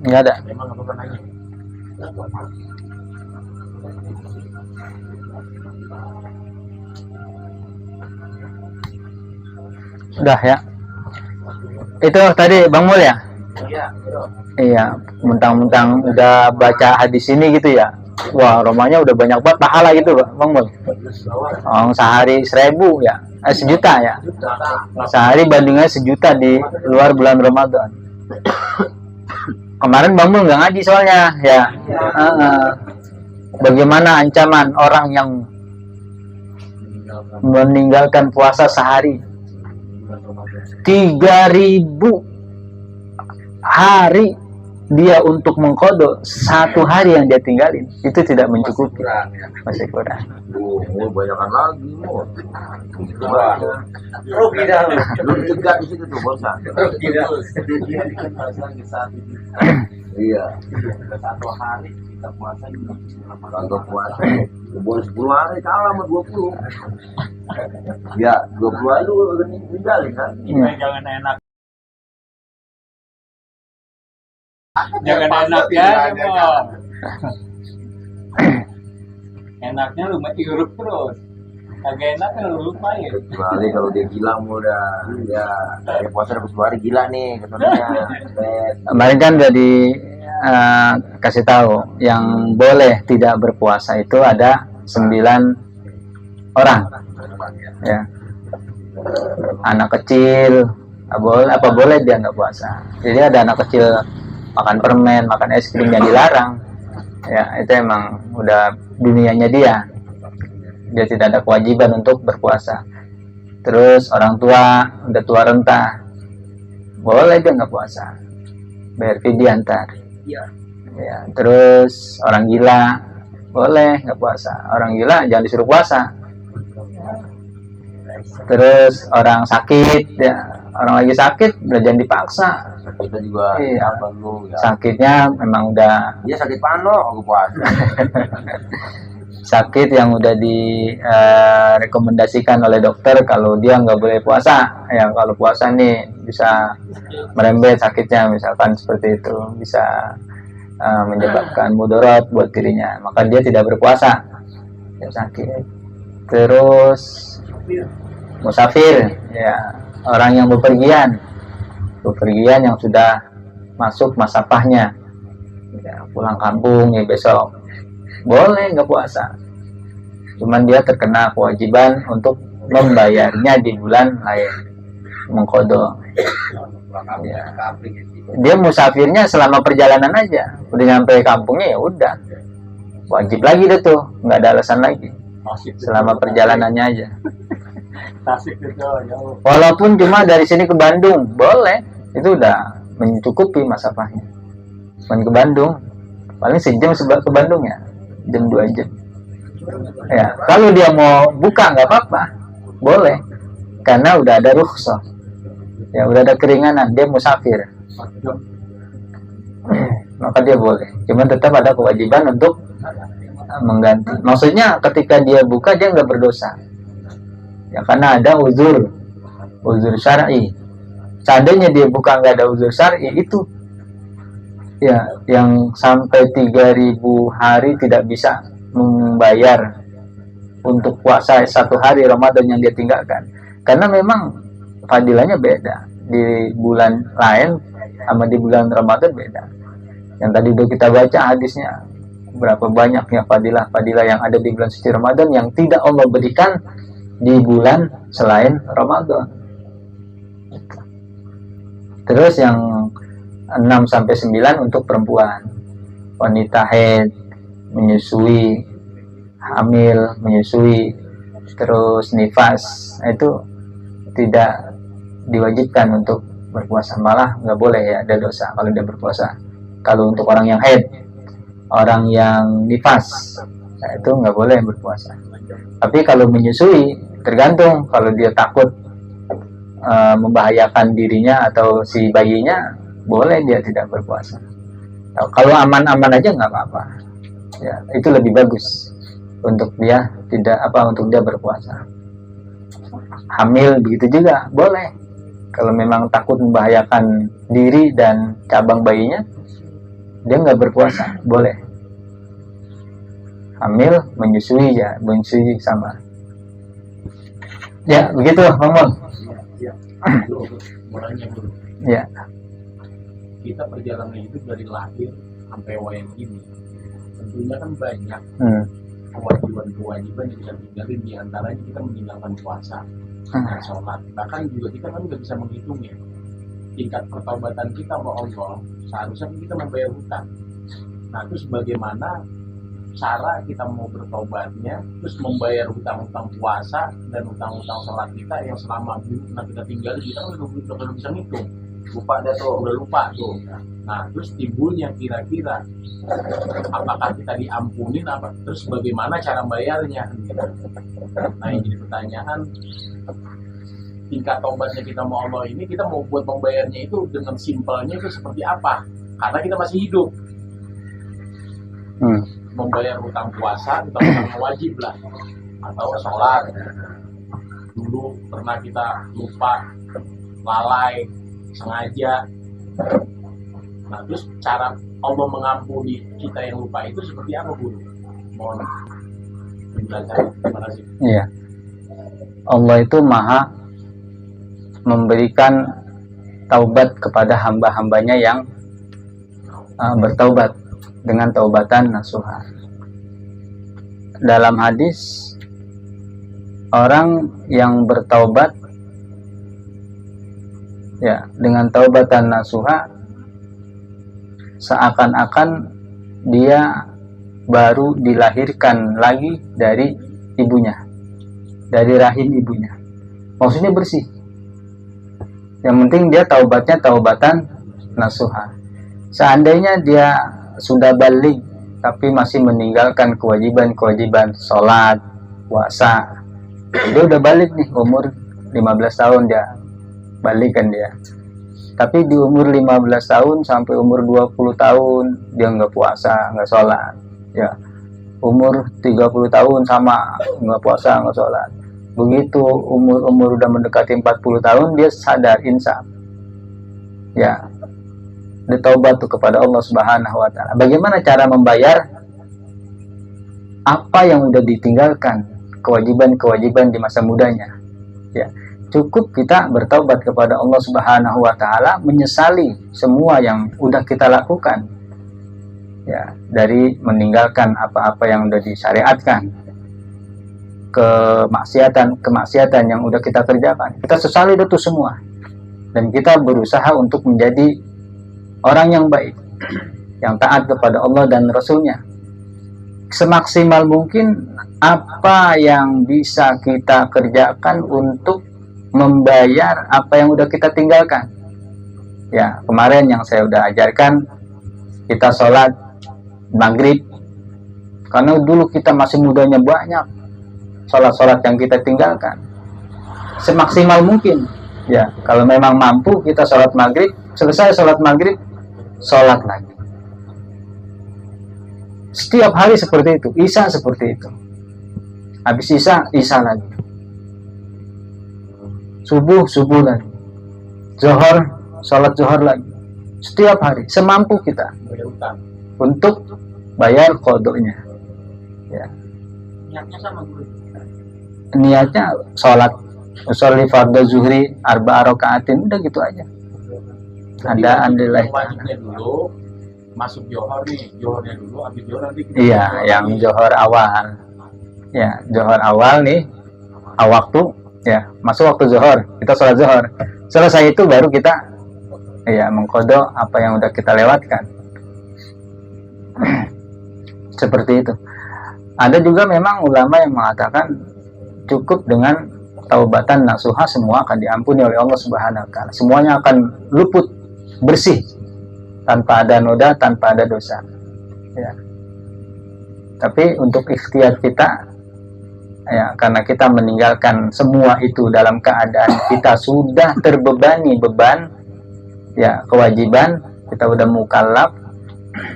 Nggak ada. Memang nggak pernah nanya. Udah ya. Itu tadi Bang Mul ya? Iya, bro. Iya, mentang-mentang udah baca hadis ini gitu ya. Wah, romanya udah banyak banget pahala gitu, Bang Mul. Oh, sehari 1000 ya. Sejuta ya. Sehari bandingnya 1.000.000 di luar bulan Ramadan. Kemarin Bang Mul nggak ngaji soalnya ya. Bagaimana ancaman orang yang meninggalkan puasa sehari? 3.000 hari dia untuk mengkodok 1 hari yang dia tinggalin, itu tidak mencukupi, masih kurang. banyakan lagi mau. Rugi dah lu. Lu dicegat di situ tuh bosan. Rugi dah. Dia bikin alasan di saat itu. Iya, 1 hari kita puasa juga. kalau puasa boleh 10 hari kalah sama 20. Ya, 20 hari lu udah ninggalin kan. Iya. Jangan enak. Jangan enak ya, Bang. Enaknya lu mah irup terus. Kagak enak kan lu lupain. Kecuali kalau dia gila udah ya dari puasa dapat 10 hari gila nih katanya. Kemarin kan udah kasih tahu yang boleh tidak berpuasa itu ada 9 orang ya. Anak kecil apa boleh dia nggak puasa. Jadi ada anak kecil makan permen, makan es krim yang dilarang ya, itu emang udah dunianya dia tidak ada kewajiban untuk berpuasa. Terus orang tua udah tua renta boleh dia nggak puasa, bayar fidyah ntar ya. Terus orang gila boleh nggak puasa, orang gila jangan disuruh puasa. Terus orang sakit ya, orang lagi sakit udah jangan dipaksa. Kita juga Iya. apa lu ya. Sakitnya memang udah Dia sakit pano aku puasa. sakit yang udah direkomendasikan oleh dokter kalau dia nggak boleh puasa ya. Kalau puasa nih bisa merembet sakitnya, misalkan seperti itu, bisa menyebabkan mudarat buat dirinya, maka dia tidak berpuasa ya, sakit. Terus musafir ya, orang yang bepergian yang sudah masuk masa pahnya ya, pulang kampung ya besok boleh nggak puasa cuman dia terkena kewajiban untuk membayarnya di bulan lain, mengqadha. Ya. Dia musafirnya selama perjalanan aja, udah nyampe kampungnya ya udah wajib lagi deh tuh, nggak ada alasan lagi selama perjalanannya aja. Tasik itu jauh. Walaupun cuma dari sini ke Bandung boleh, itu udah mencukupi masafahnya. Cuman ke Bandung paling sejam ke Bandung ya, jam 2 jam. Ya kalau dia mau buka nggak apa-apa, boleh, karena udah ada rukhsah, ya udah ada keringanan, dia musafir, maka dia boleh. Cuman tetap ada kewajiban untuk mengganti. Maksudnya ketika dia buka dia nggak berdosa, ya karena ada uzur syar'i. Seandainya dia buka nggak ada uzur syar'i, itu ya yang sampai 3.000 hari tidak bisa membayar untuk puasa 1 hari Ramadan yang dia tinggalkan, karena memang fadilahnya beda di bulan lain sama di bulan Ramadan beda. Yang tadi udah kita baca hadisnya, berapa banyaknya fadilah yang ada di bulan suci Ramadan yang tidak Allah berikan di bulan selain Ramadan. Terus yang 6-9 untuk perempuan, wanita haid, menyusui, hamil, menyusui, terus nifas, itu tidak diwajibkan untuk berpuasa, malah nggak boleh ya, ada dosa kalau dia berpuasa. Kalau untuk orang yang haid, orang yang nifas, nah itu nggak boleh berpuasa. Tapi kalau menyusui, tergantung, kalau dia takut membahayakan dirinya atau si bayinya, boleh dia tidak berpuasa. Nah, kalau aman-aman aja nggak apa-apa, ya itu lebih bagus untuk dia untuk dia berpuasa. Hamil begitu juga boleh, kalau memang takut membahayakan diri dan cabang bayinya, dia nggak berpuasa, boleh. Hamil, menyusui sama. Ya begitu, Bang. Ya. Kita perjalanan hidup dari lahir sampai wayang ini, tentunya kan banyak kewajiban yang kita tinggalin, di antaranya kita meninggalkan puasa dan sholat. Bahkan juga kita kan nggak bisa menghitungnya tingkat pertobatan kita sama Allah. Seharusnya kita membayar hutang. Nah, terus bagaimana cara kita mau bertobatnya, terus membayar hutang-hutang puasa dan hutang-hutang sholat kita yang selama kita tinggal, kita kan udah bisa ngitung, udah lupa tuh. Nah, terus timbulnya kira-kira apakah kita diampunin apa, terus bagaimana cara bayarnya? Nah, ini jadi pertanyaan, tingkat tobatnya kita mau Allah ini, kita mau buat membayarnya itu dengan simpelnya itu seperti apa? Karena kita masih hidup. Membayar hutang puasa, hutang wajib lah, atau sholat. Dulu pernah kita lupa, lalai, sengaja. Nah, terus cara Allah mengampuni kita yang lupa itu seperti apa, Bu? Mohon penjelasan. Terima kasih. Iya. Allah itu maha memberikan taubat kepada hamba-hambanya yang bertaubat dengan taubatan nasuha. Dalam hadis, orang yang bertaubat ya dengan taubatan nasuha, seakan-akan dia baru dilahirkan lagi dari ibunya, dari rahim ibunya. Maksudnya bersih. Yang penting dia taubatnya taubatan nasuha. Seandainya dia sudah balik tapi masih meninggalkan kewajiban-kewajiban sholat, puasa, dia udah balik nih, umur 15 tahun dia balik kan dia. Tapi di umur 15 tahun sampai umur 20 tahun dia nggak puasa, nggak sholat. Ya, umur 30 tahun sama nggak puasa, nggak sholat. Begitu umur udah mendekati 40 tahun dia sadar, insaf. Ya, ditaubat tuh kepada Allah Subhanahu wa taala. Bagaimana cara membayar apa yang udah ditinggalkan, kewajiban-kewajiban di masa mudanya? Ya, cukup kita bertaubat kepada Allah Subhanahu wa taala, menyesali semua yang udah kita lakukan. Ya, dari meninggalkan apa-apa yang udah disyariatkan. kemaksiatan yang udah kita kerjakan, kita sesali itu semua, dan kita berusaha untuk menjadi orang yang baik, yang taat kepada Allah dan Rasulnya. Semaksimal mungkin apa yang bisa kita kerjakan untuk membayar apa yang udah kita tinggalkan. Ya, kemarin yang saya udah ajarkan, kita sholat maghrib, karena dulu kita masih mudanya banyak sholat-sholat yang kita tinggalkan. Semaksimal mungkin, ya, kalau memang mampu kita sholat maghrib, selesai sholat maghrib, sholat lagi. Setiap hari seperti itu, isya seperti itu. Habis isya, isya lagi. Subuh, subuh lagi. Zuhur, sholat zuhur lagi. Setiap hari, semampu kita untuk bayar kodoknya. Ya. Niatnya sama guru. Niatnya sholat usolli fardhu zuhri arba'a rakaatin, udah gitu aja. Ada andilai. Wajibnya dulu masuk johor nih, johornya dulu, habis johor nanti kita Iya, yang johor awal. Ya, johor awal nih, waktu, ya, masuk waktu johor, kita sholat johor. Selesai itu baru kita, ya, mengkodok apa yang udah kita lewatkan. Seperti itu. Ada juga memang ulama yang mengatakan cukup dengan taubatan nasuha, semua akan diampuni oleh Allah Subhanahu wa taala. Semuanya akan luput, bersih, tanpa ada noda, tanpa ada dosa. Ya. Tapi untuk ikhtiar kita, ya, karena kita meninggalkan semua itu dalam keadaan kita sudah terbebani beban, ya, kewajiban, kita udah mukallaf,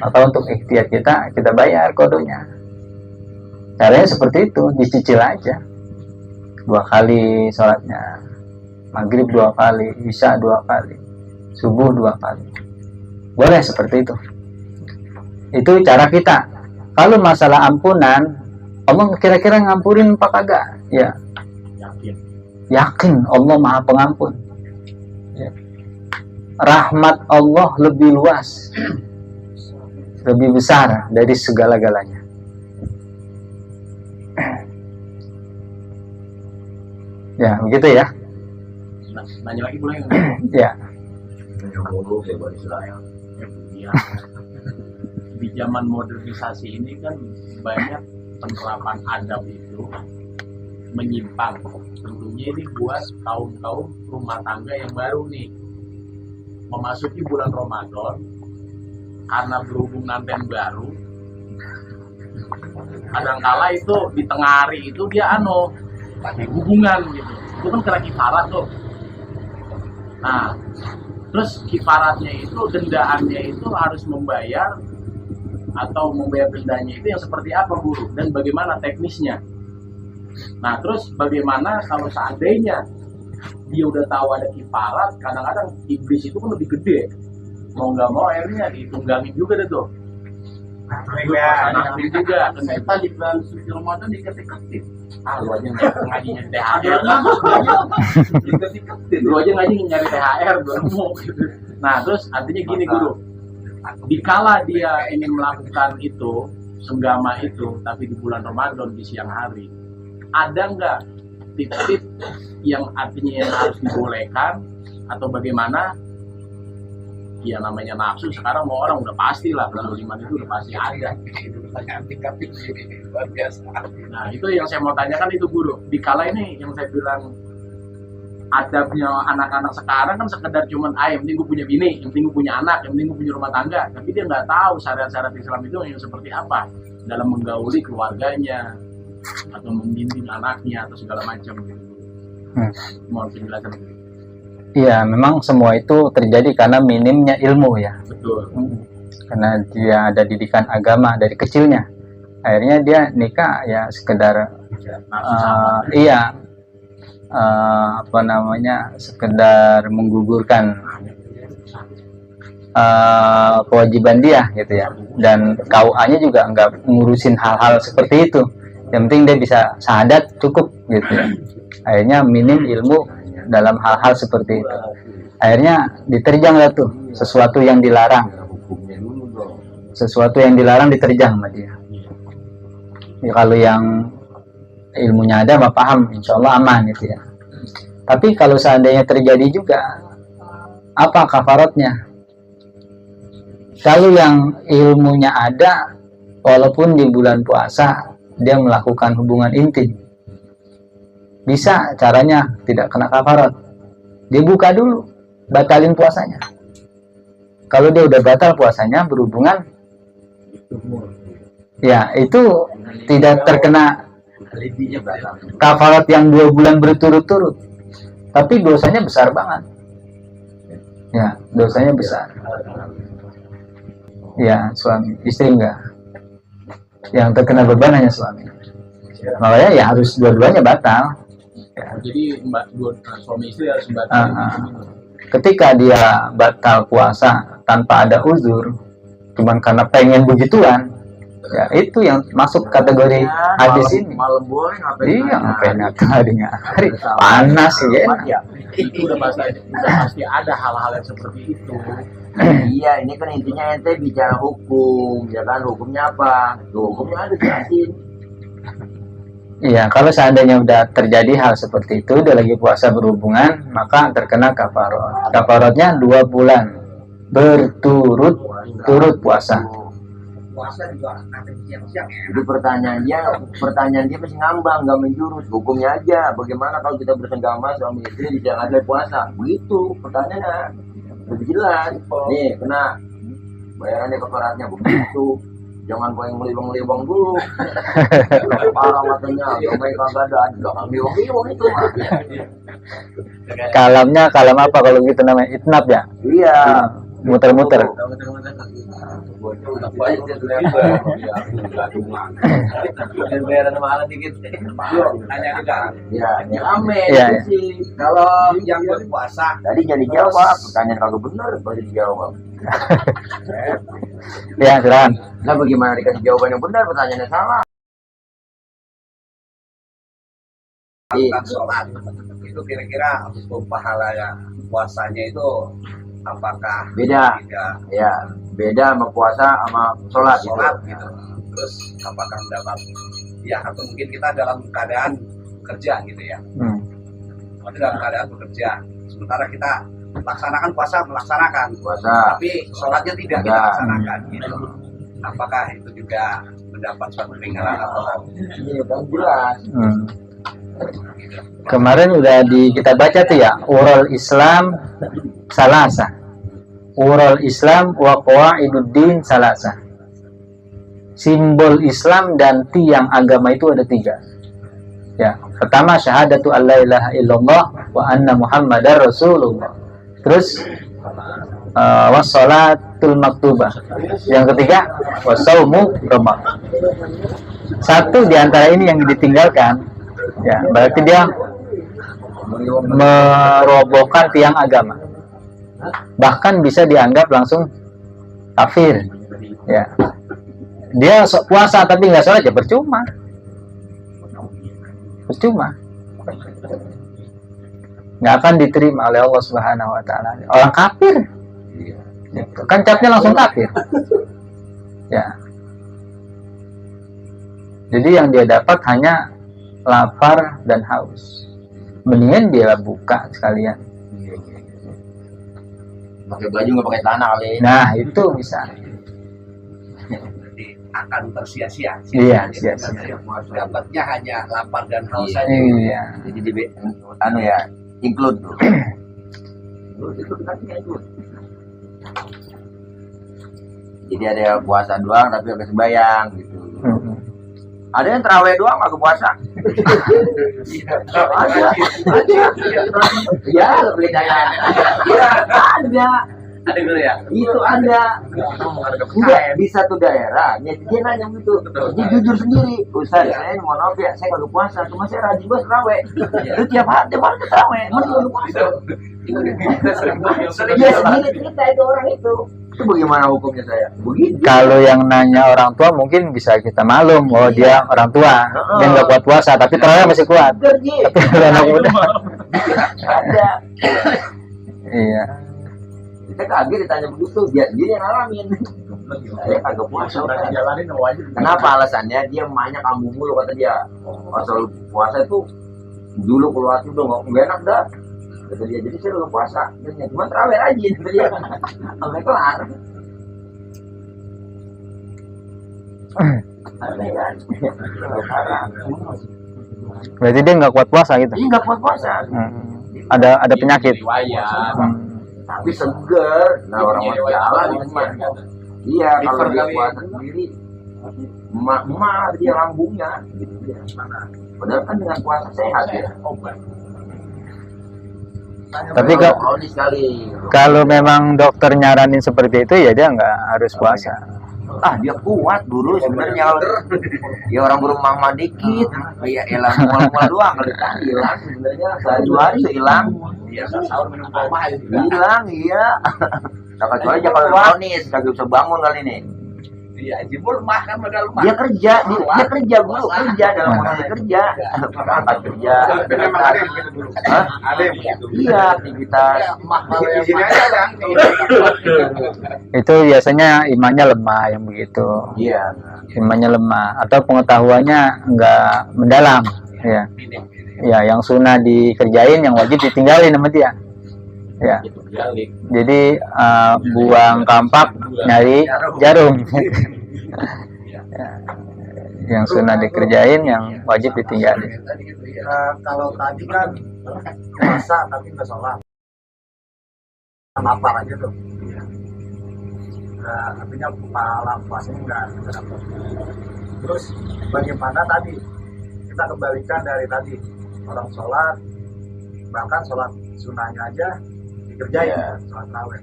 maka untuk ikhtiar kita bayar kodonya. Caranya seperti itu, dicicil aja. 2 kali sholatnya, maghrib 2 kali, isya 2 kali, subuh 2 kali. Boleh seperti itu. Itu cara kita. Kalau masalah ampunan, Allah kira-kira ngampurin apa kagak? Ya, yakin Allah Maha Pengampun. Ya. Rahmat Allah lebih luas, lebih besar dari segala-galanya. Ya, begitu ya. Nanya lagi boleh nggak? Ya. Ya. Di zaman modernisasi ini kan banyak penerapan adab itu menyimpang. Tentunya ini buat kaum rumah tangga yang baru nih, memasuki bulan Ramadan, karena berhubung nanten baru, kadangkala itu di tengah hari itu dia pakai hubungan gitu, itu kan kena kifarat tuh. Nah, terus kifaratnya itu, dendaannya itu harus membayar atau membayar dendanya itu yang seperti apa guru, dan bagaimana teknisnya. Nah, terus bagaimana kalau seandainya dia udah tahu ada kifarat, kadang-kadang iblis itu kan lebih gede, mau nggak mau akhirnya ditunggangin juga deh tuh. Nanti juga Setan di bulan suci Ramadan diketik-ketik. Lu aja ngaji nyari THR, lu aja ngaji nyari THR belum mau. Nah, terus artinya gini guru, dikala dia ingin melakukan itu, senggama itu, tapi di bulan Ramadan di siang hari, ada nggak tips-tips yang artinya yang harus dibolehkan atau bagaimana? Ya namanya nafsu sekarang mau orang udah pasti lah, kezaliman itu udah pasti ada. Nah, itu yang saya mau tanyakan itu guru. Dikala ini yang saya bilang adabnya anak-anak sekarang kan sekedar cuman yang penting gue punya bini, yang penting gue punya anak, yang penting gue punya rumah tangga, tapi dia nggak tahu syariat-syariat Islam itu yang seperti apa dalam menggauli keluarganya atau membimbing anaknya atau segala macam. Mohon penjelasan. Iya, memang semua itu terjadi karena minimnya ilmu ya. Betul. Karena dia ada didikan agama dari kecilnya, akhirnya dia nikah ya sekedar sekedar menggugurkan kewajiban dia gitu ya. Dan KUA-nya juga nggak ngurusin hal-hal seperti itu. Yang penting dia bisa syahadat cukup gitu ya. Akhirnya minim ilmu dalam hal-hal seperti itu. Akhirnya diterjang lah tuh sesuatu yang dilarang. Sesuatu yang dilarang diterjang sama dia. Ya, kalau yang ilmunya ada, mah paham, insya Allah aman gitu ya. Tapi kalau seandainya terjadi juga, apa kafaratnya? Kalau yang ilmunya ada, walaupun di bulan puasa dia melakukan hubungan intim, bisa caranya tidak kena kafarat. Dia buka dulu, batalin puasanya. Kalau dia udah batal puasanya berhubungan, ya itu tidak terkena kafarat yang 2 bulan berturut-turut, tapi dosanya besar banget. Ya, dosanya besar. Ya, suami, istri enggak. Yang terkena beban hanya suami. Makanya ya harus dua-duanya batal. Ya. Jadi suami istri harus batal. Ketika dia batal puasa tanpa ada uzur, cuman karena pengen begituan, ya itu yang masuk kategori hadis ini. Malam boleh ngapain? Iya, ngapain hari hari panas ya. Itu udah pasti ada hal-hal yang seperti itu. Iya, ini kan intinya ente bicara hukum, ya kan? Hukumnya apa? Tuh, hukumnya ada jelasin. Iya, kalau seandainya udah terjadi hal seperti itu, dia lagi puasa berhubungan, maka terkena kafarat. Kafaratnya 2 bulan berturut-turut puasa. Puasa juga ada siang-siang ya. Jadi pertanyaan dia masih ngambang, nggak menjurus. Hukumnya aja, bagaimana kalau kita bersenggama suami istri di siang hari puasa? Begitu pertanyaannya. Lebih jelas. Nih, kena bayarannya kafaratnya begitu. Jangan kau yang melibang-libang dulu. Parah matanya, jangan kagak ada, jangan melibang-libang itu. Kalamnya kalam apa kalau gitu namanya? Itnab ya? Iya. Muter-muter. Ya, ini rame. Iya, iya. Sih. Kalau yang berpuasa Tadi jadi jawab, pertanyaan kalau benar baru dijawab. Ya, silakan. Nah, bagaimana dikasih jawaban yang benar, pertanyaannya salah. melakukan sholat itu kira-kira hukum pahala ya puasanya itu apakah Beda. tidak Ya, beda sama puasa sama sholat. sholat Gitu. gitu, terus apakah dalam ya atau mungkin kita dalam keadaan bekerja gitu ya, atau dalam keadaan bekerja sementara kita laksanakan puasa melaksanakan Puasa. tapi sholatnya tidak kita laksanakan gitu, apakah itu juga mendapat suatu keringanan atau Ini kan jelas. Kemarin udah kita baca tuh ya, urul Islam salasa. Urul Islam wa qawaiduddin salasa. Simbol Islam dan tiang agama itu ada 3. Ya, pertama syahadatu alla ilaha illallah wa anna muhammadar rasulullah. Terus wassalatul maktubah. Yang ketiga wasaumu ramadan. Satu di antara ini yang ditinggalkan, ya berarti dia merobohkan tiang agama, bahkan bisa dianggap langsung kafir. Ya, dia puasa tapi nggak sholat ya percuma, nggak akan diterima oleh Allah Subhanahu Wa Taala. Orang kafir, kan capnya langsung kafir. Ya, jadi yang dia dapat hanya lapar dan haus. Mendingan dia buka sekalian. Pakai baju nggak pakai celana kali. Nah, itu bisa. jadi akan tersia-sia. Iya, sia-sia. Dapatnya hanya lapar dan haus saja. Iya. Jadi di ya, include tuh. Itu kasih include. Jadi ada puasa doang tapi agak sembayang gitu. Ada yang terawih doang nggak puasa. Ada. Ya, bedanya. Ya, ada. Ada gitu ya? Itu ada. Enggak di satu daerah. Dia nanya gitu. Dia jujur sendiri. Ustaz, saya mohon maaf ya, saya kagak puasa. Cuma saya rajin banget terawih. Itu tiap hari terawih. Mana kagak puasa? Dia sendiri cerita itu orang itu. Itu bagaimana hukumnya saya? Begitu. Kalau yang nanya orang tua mungkin bisa kita maklum, oh dia orang tua, dia nggak kuat puasa, tapi terawih masih kuat. Kerja. Tapi kalau anak muda, Ada. iya. Kita kaget ditanya begitu, dia sendiri yang ngalamin. Saya kagak puasa. Udah dijalanin wajib. Kenapa alasannya? Dia emaknya kambuh mulu kata dia. Asal puasa itu dulu keluar itu dong nggak enak dah. Kata dia jadi saya udah puasa. Dia cuma terawih rajin kata dia. Sampai kelar. Aneh kan? Berarti dia nggak kuat puasa gitu. Ini nggak kuat puasa. Ada penyakit. Riwayat. Tapi seger. Nah orang jalan gimana? Iya kalau dia puasa sendiri, emak dia lambungnya, gitu dia. Padahal kan dengan puasa sehat ya. Tapi kalau memang dokter nyaranin seperti itu ya dia nggak harus puasa. Dia kuat guru sebenarnya. Ya orang berumah dikit, ya elang mual doang kalau kan hilang sebenarnya sehari dua hari ya hilang. Biasa sahur minum koma aja juga. Hilang iya. Kecuali aja kalau kronis kagak bisa bangun kali ini. Iya, jebol makan modal mah. Dia kerja guru kerja dalam waktu kerja. Berangkat kerja. Memang ada yang begitu dulu. Hah? Ada yang begitu dulu. Iya, aktivitas. Di sini aja kan. Itu biasanya imannya lemah yang begitu. Iya. Imannya lemah atau pengetahuannya nggak mendalam. Ya. Ya, yang sunnah dikerjain, yang wajib ditinggalin sama dia. Ya. Jadi buang kampak nyari jarum. Ya. Yang sunnah dikerjain, yang wajib ditinggalin. Kalau tadi kan puasa tapi nggak sholat, lapar aja tuh. Artinya pahala puasanya nggak dapat. Terus bagaimana tadi kita kembalikan dari tadi orang sholat, bahkan sholat sunnahnya aja dikerjain, sholat raweh,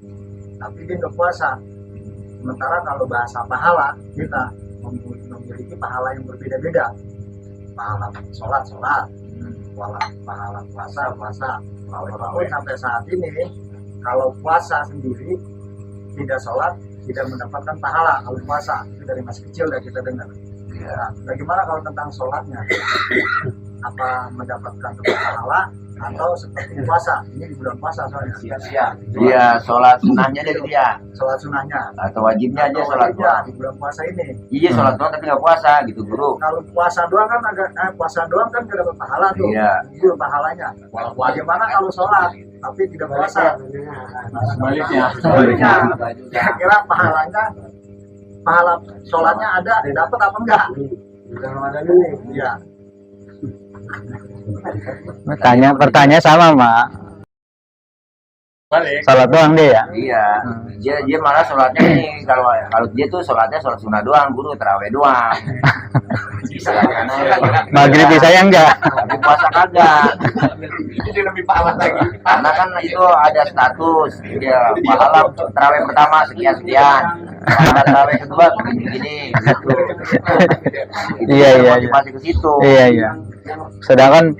tapi dia nggak puasa. Sementara kalau bahasa pahala, kita memiliki pahala yang berbeda-beda. Pahala sholat, pahala puasa. Walaupun sampai saat ini, kalau puasa sendiri tidak sholat, tidak mendapatkan pahala. Kalau puasa itu dari masih kecil udah kita dengar. Nah, bagaimana kalau tentang sholatnya? Apa mendapatkan pahala atau seperti puasa? Ini di bulan puasa soalnya. Iya, sholat sunnahnya dia. Sholat sunnahnya Atau wajibnya aja sholat di bulan puasa ini. Iya, sholat doang tapi nggak puasa gitu guru. Kalau puasa doang kan puasa doang kan nggak dapat pahala tuh. Iya. Itu pahalanya. Bagaimana kalau sholat tapi tidak puasa? Sebaliknya. Kira-kira pahala sholatnya ada, dapat apa enggak? Iya. Pertanyaan sama Mak. Balik. Salat doang dia ya. Iya, dia malah sholatnya nih kalau dia tuh sholatnya sholat sunnah doang guru, terawih doang. Maghrib saya enggak. Tapi puasa kagak. Jadi lebih pahala lagi. Karena kan itu ada status dia pahala terawih pertama sekian, pahala terawih kedua begini gitu. Iya. Masih ke situ. Iya. Sedangkan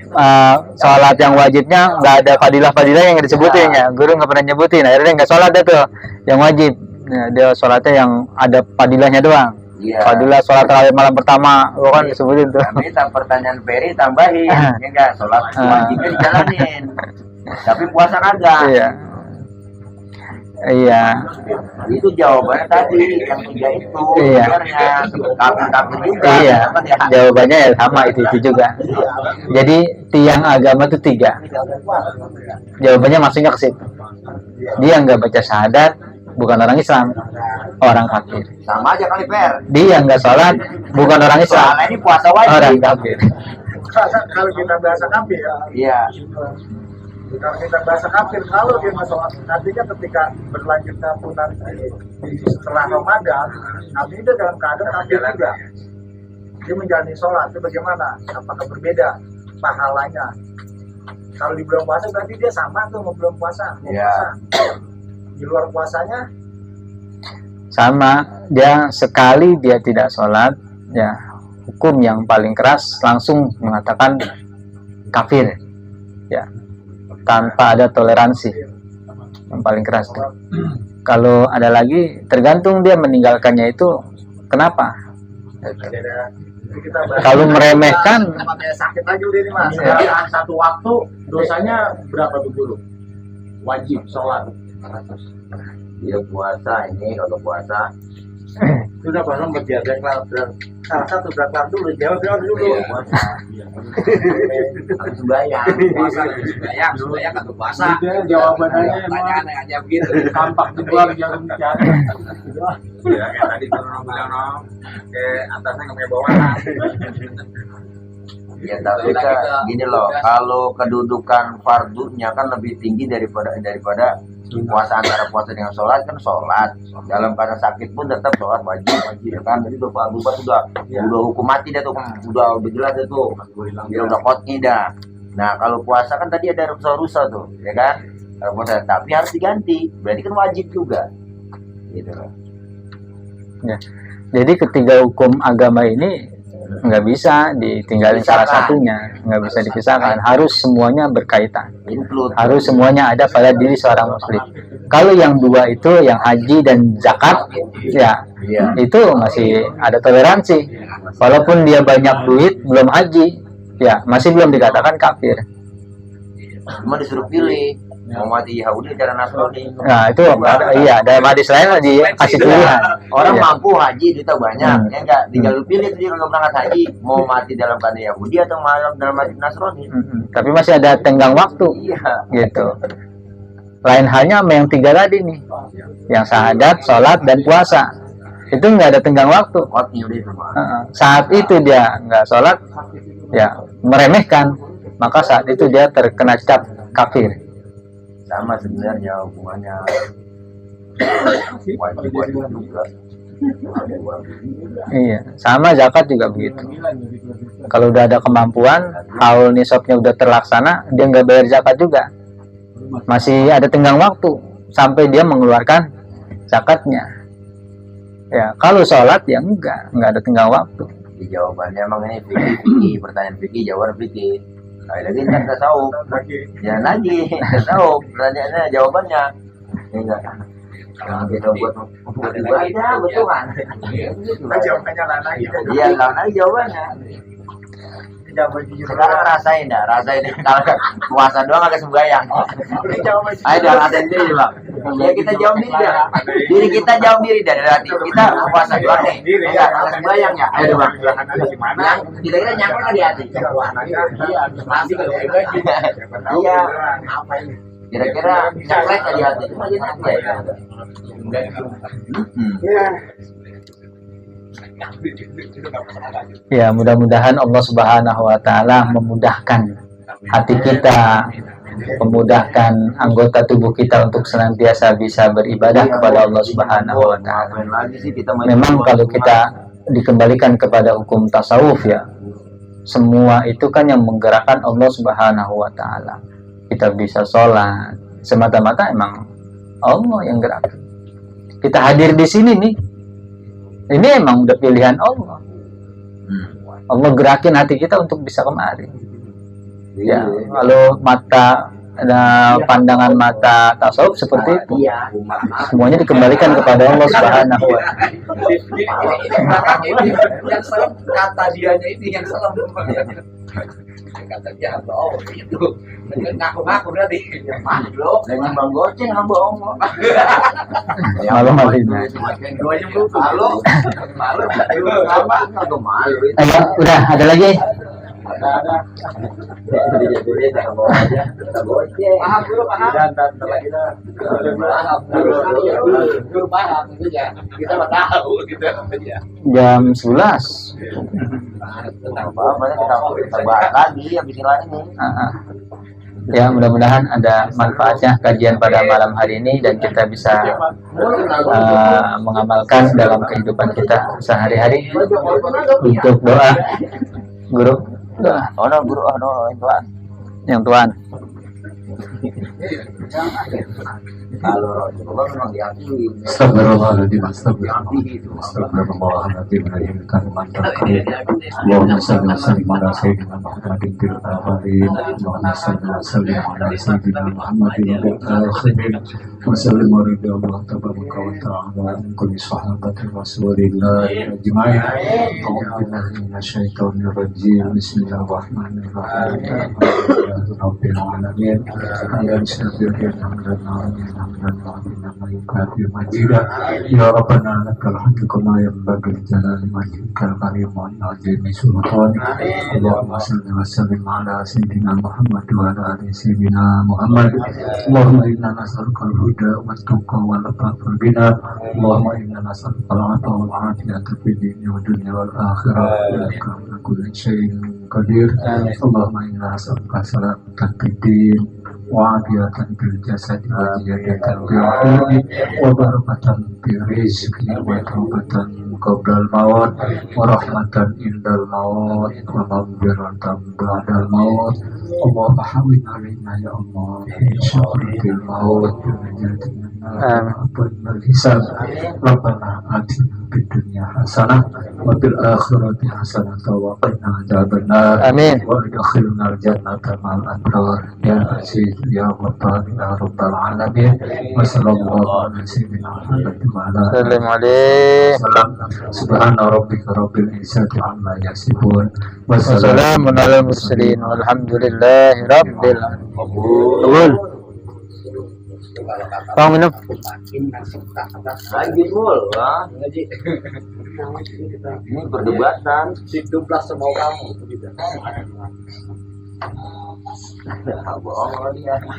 sholat yang wajibnya nggak ada fadilah yang disebutin ya. Guru nggak pernah nyebutin. Akhirnya nggak sholat deh tuh yang wajib. Ya, dia sholatnya yang ada fadilahnya doang. Iya. Fadilah sholat tarawih malam pertama, kan disebutin tuh. Tapi pertanyaan Ferry tambahin, ya enggak sholat wajibnya dijalanin. Tapi puasa kagak. Iya. Itu jawabannya tadi yang tiga itu. Iya. Kafir juga. Iya. Jawabannya ya sama itu juga. Jadi tiang agama itu 3. Jawabannya maksudnya ke situ. Dia nggak baca syahadat, bukan orang Islam, orang kafir. Sama aja kali Per. Dia nggak sholat, bukan orang Islam, Soalnya ini puasa wajib. orang kafir. Kalau kita bahasa kafir ya. Iya. Kalau kita bahasa kafir, kalau dia nggak sholat, artinya ketika berlanjutnya pun nanti setelah Ramadan, nanti dia dalam keadaan kafir juga. Dia menjalani sholat, itu bagaimana? Apakah berbeda pahalanya? Kalau di bulan puasa berarti dia sama tuh sama bulan puasa. Iya. Di luar puasanya Sama, dia sekali dia tidak sholat, ya hukum yang paling keras langsung mengatakan kafir, ya tanpa ada toleransi, yang paling keras tuh. Kalau ada lagi tergantung dia meninggalkannya itu kenapa. Kalau meremehkan sakit aja udah ini mas. Iya. Satu waktu dosanya berapa tuh guru? Wajib sholat Dia puasa ini kalau puasa Sudah barang berjaga salah satu berkelar dulu, jawab dulu. Iya. puasa. Harus sembahyang. Puasa lagi sembahyang atau puasa. Jawabannya Pertanyaan yang aja begitu. tampak di luar jarum bicara. Ya, kayak tadi kalau bilang ke atasnya nggak punya bawahan. Ya tapi kan gini loh, kalau kedudukan fardunya kan lebih tinggi daripada puasa. Antara puasa dengan sholat kan sholat dalam keadaan sakit pun tetap sholat wajib ya kan. Jadi tuh fardu kan udah hukum mati dah tuh, udah jelas dah tuh, dia udah qot'i dah. Nah kalau puasa kan tadi ada rusa tuh ya kan, kalau puasa tapi harus diganti, berarti kan wajib juga gitu loh. Ya. Jadi ketiga hukum agama ini nggak bisa ditinggalin salah satunya, nggak bisa dipisahkan, harus semuanya berkaitan, Include. harus semuanya ada pada diri seorang muslim. Kalau yang dua itu, yang haji dan zakat, ya Iya. itu masih ada toleransi, walaupun dia banyak duit belum haji, ya masih belum dikatakan kafir. Cuma disuruh pilih mau mati Yahudi cara Nasrani. Nah itu iya, dalam hadis lain dikasih pilihan. Orang Iya. mampu haji duitnya banyak, ya enggak, tinggal lu pilih tuh dia kalau berangkat haji mau mati dalam keadaan Yahudi atau dalam keadaan Nasrani. Tapi masih ada tenggang waktu. Iya. Gitu. Lain halnya sama yang tiga tadi nih, yang syahadat, sholat, dan puasa. Itu nggak ada tenggang waktu. Qot'i udah itu mah. Saat itu dia nggak sholat, ya meremehkan, maka saat itu dia terkena cap kafir. Sama sebenarnya hubungannya wajib juga. Iya, sama zakat juga begitu. Kalau udah ada kemampuan, haul nisabnya udah terlaksana, dia nggak bayar zakat juga. Masih ada tenggang waktu sampai dia mengeluarkan zakatnya. Ya, kalau sholat ya enggak ada tenggang waktu. Di jawabannya emang ini fikih, pertanyaan fikih, jawaban fikih. Nah, lagi kan tasawuf. Ya lagi tasawuf, pertanyaannya jawabannya. Ya enggak. Jangan kita buat aja betul kan. Jawabannya lah lagi. Iya, lawan aja jawabannya. Sekarang rasain dah, kalau puasa doang agak sembahyang. Ayo dah rasain diri bang. Ya kita jawab diri dah. Diri kita jawab diri dah dari hati. Kita puasa doang nih. Enggak, agak sembahyang ya. Ayo bang. Yang kira-kira nyampe nggak di hati? Iya. Kira-kira nyampe nggak di hati? Cuma dia nyampe. Ya, mudah-mudahan Allah Subhanahu wa taala memudahkan hati kita, memudahkan anggota tubuh kita untuk senantiasa bisa beribadah kepada Allah Subhanahu wa taala. Memang kalau kita dikembalikan kepada hukum tasawuf ya, semua itu kan yang menggerakkan Allah Subhanahu wa taala. Kita bisa sholat semata-mata emang Allah yang gerak. Kita hadir di sini nih, ini emang udah pilihan Allah. Allah gerakin hati kita untuk bisa kemari. Ya, kalau mata ada pandangan mata tasawuf seperti itu. Semuanya dikembalikan kepada Allah Subhanahu wa taala. Yang serem kata dianya ini yang serem. Kata dia oh itu ngaku-ngaku berarti makhluk Dengan bang goceng hamba Allah. Malu-maluin. Malu. Apa? Aku malu. Udah, ada lagi? paham dulu paham dulu paham itu ya kita nggak tahu gitu ya Jam 11. Kita bahas lagi habis ini. Ya, mudah-mudahan ada manfaatnya kajian pada malam hari ini dan kita bisa mengamalkan dalam kehidupan kita sehari-hari. Untuk doa, guru. Doa. Oh no, guru, oh no, Yang Tuhan. Kalau Rasulullah memang diakui. Astagfirullahaladzim, astagfirullahaladzim, Allahumma salli wa sallim ala sayyidina Muhammadin fil akhirin, Allahumma salli wa sallim ala sayyidina Muhammadin fil akhirin, wa sallim wa rabbi Allah tabaraka wa ta'ala an kulli sahabati rasulillah ajma'in. A'udzubillahi minasyaitonir rajim. Bismillahirrahmanirrahim. Rabbil alamin. الشاكرين حمدا عظيما حمدا عظيما ويكافئ مجيدا يا ربنا لك الحمد كما ينبغي لجلال وجهك الكريم وعظيم سلطانك اللهم صل وسلم على سيدنا محمد وعلى ال سيدنا محمد اللهم انا نسالك الهدى والتقى والعفاف والغنى اللهم انا نسالك العفو والعافيه في الدين والدنيا والاخره انك على كل شيء قدير اللهم انا نسالك سلامه في الدين وعافية في الجسد وزيادة في العلم وبركة في الرزق وتوبة قبل الموت ورحمة عند الموت ومغفرة بعد الموت اللهم حول علينا يا الله في شهرة الموت ونجاة من النار وقبل الحساب ربنا آتنا في الدنيا حسنة وفي الآخرة حسنة وقنا عذاب النار آمين. وادخلنا الجنة مع الأبرار يا عزيز يا غفار يا رب العالمين وصلى الله على سيدنا محمد وعلى Salam alaikum. وسلم سبحان ربك رب العزة عما يصفون Wassalamun ala mursalin walhamdulillahi rabbil alamin. Kabul. Bang minum. Lanjut mul, lah. Ini perdebatan. Hiduplah semau kamu. Bohong dia.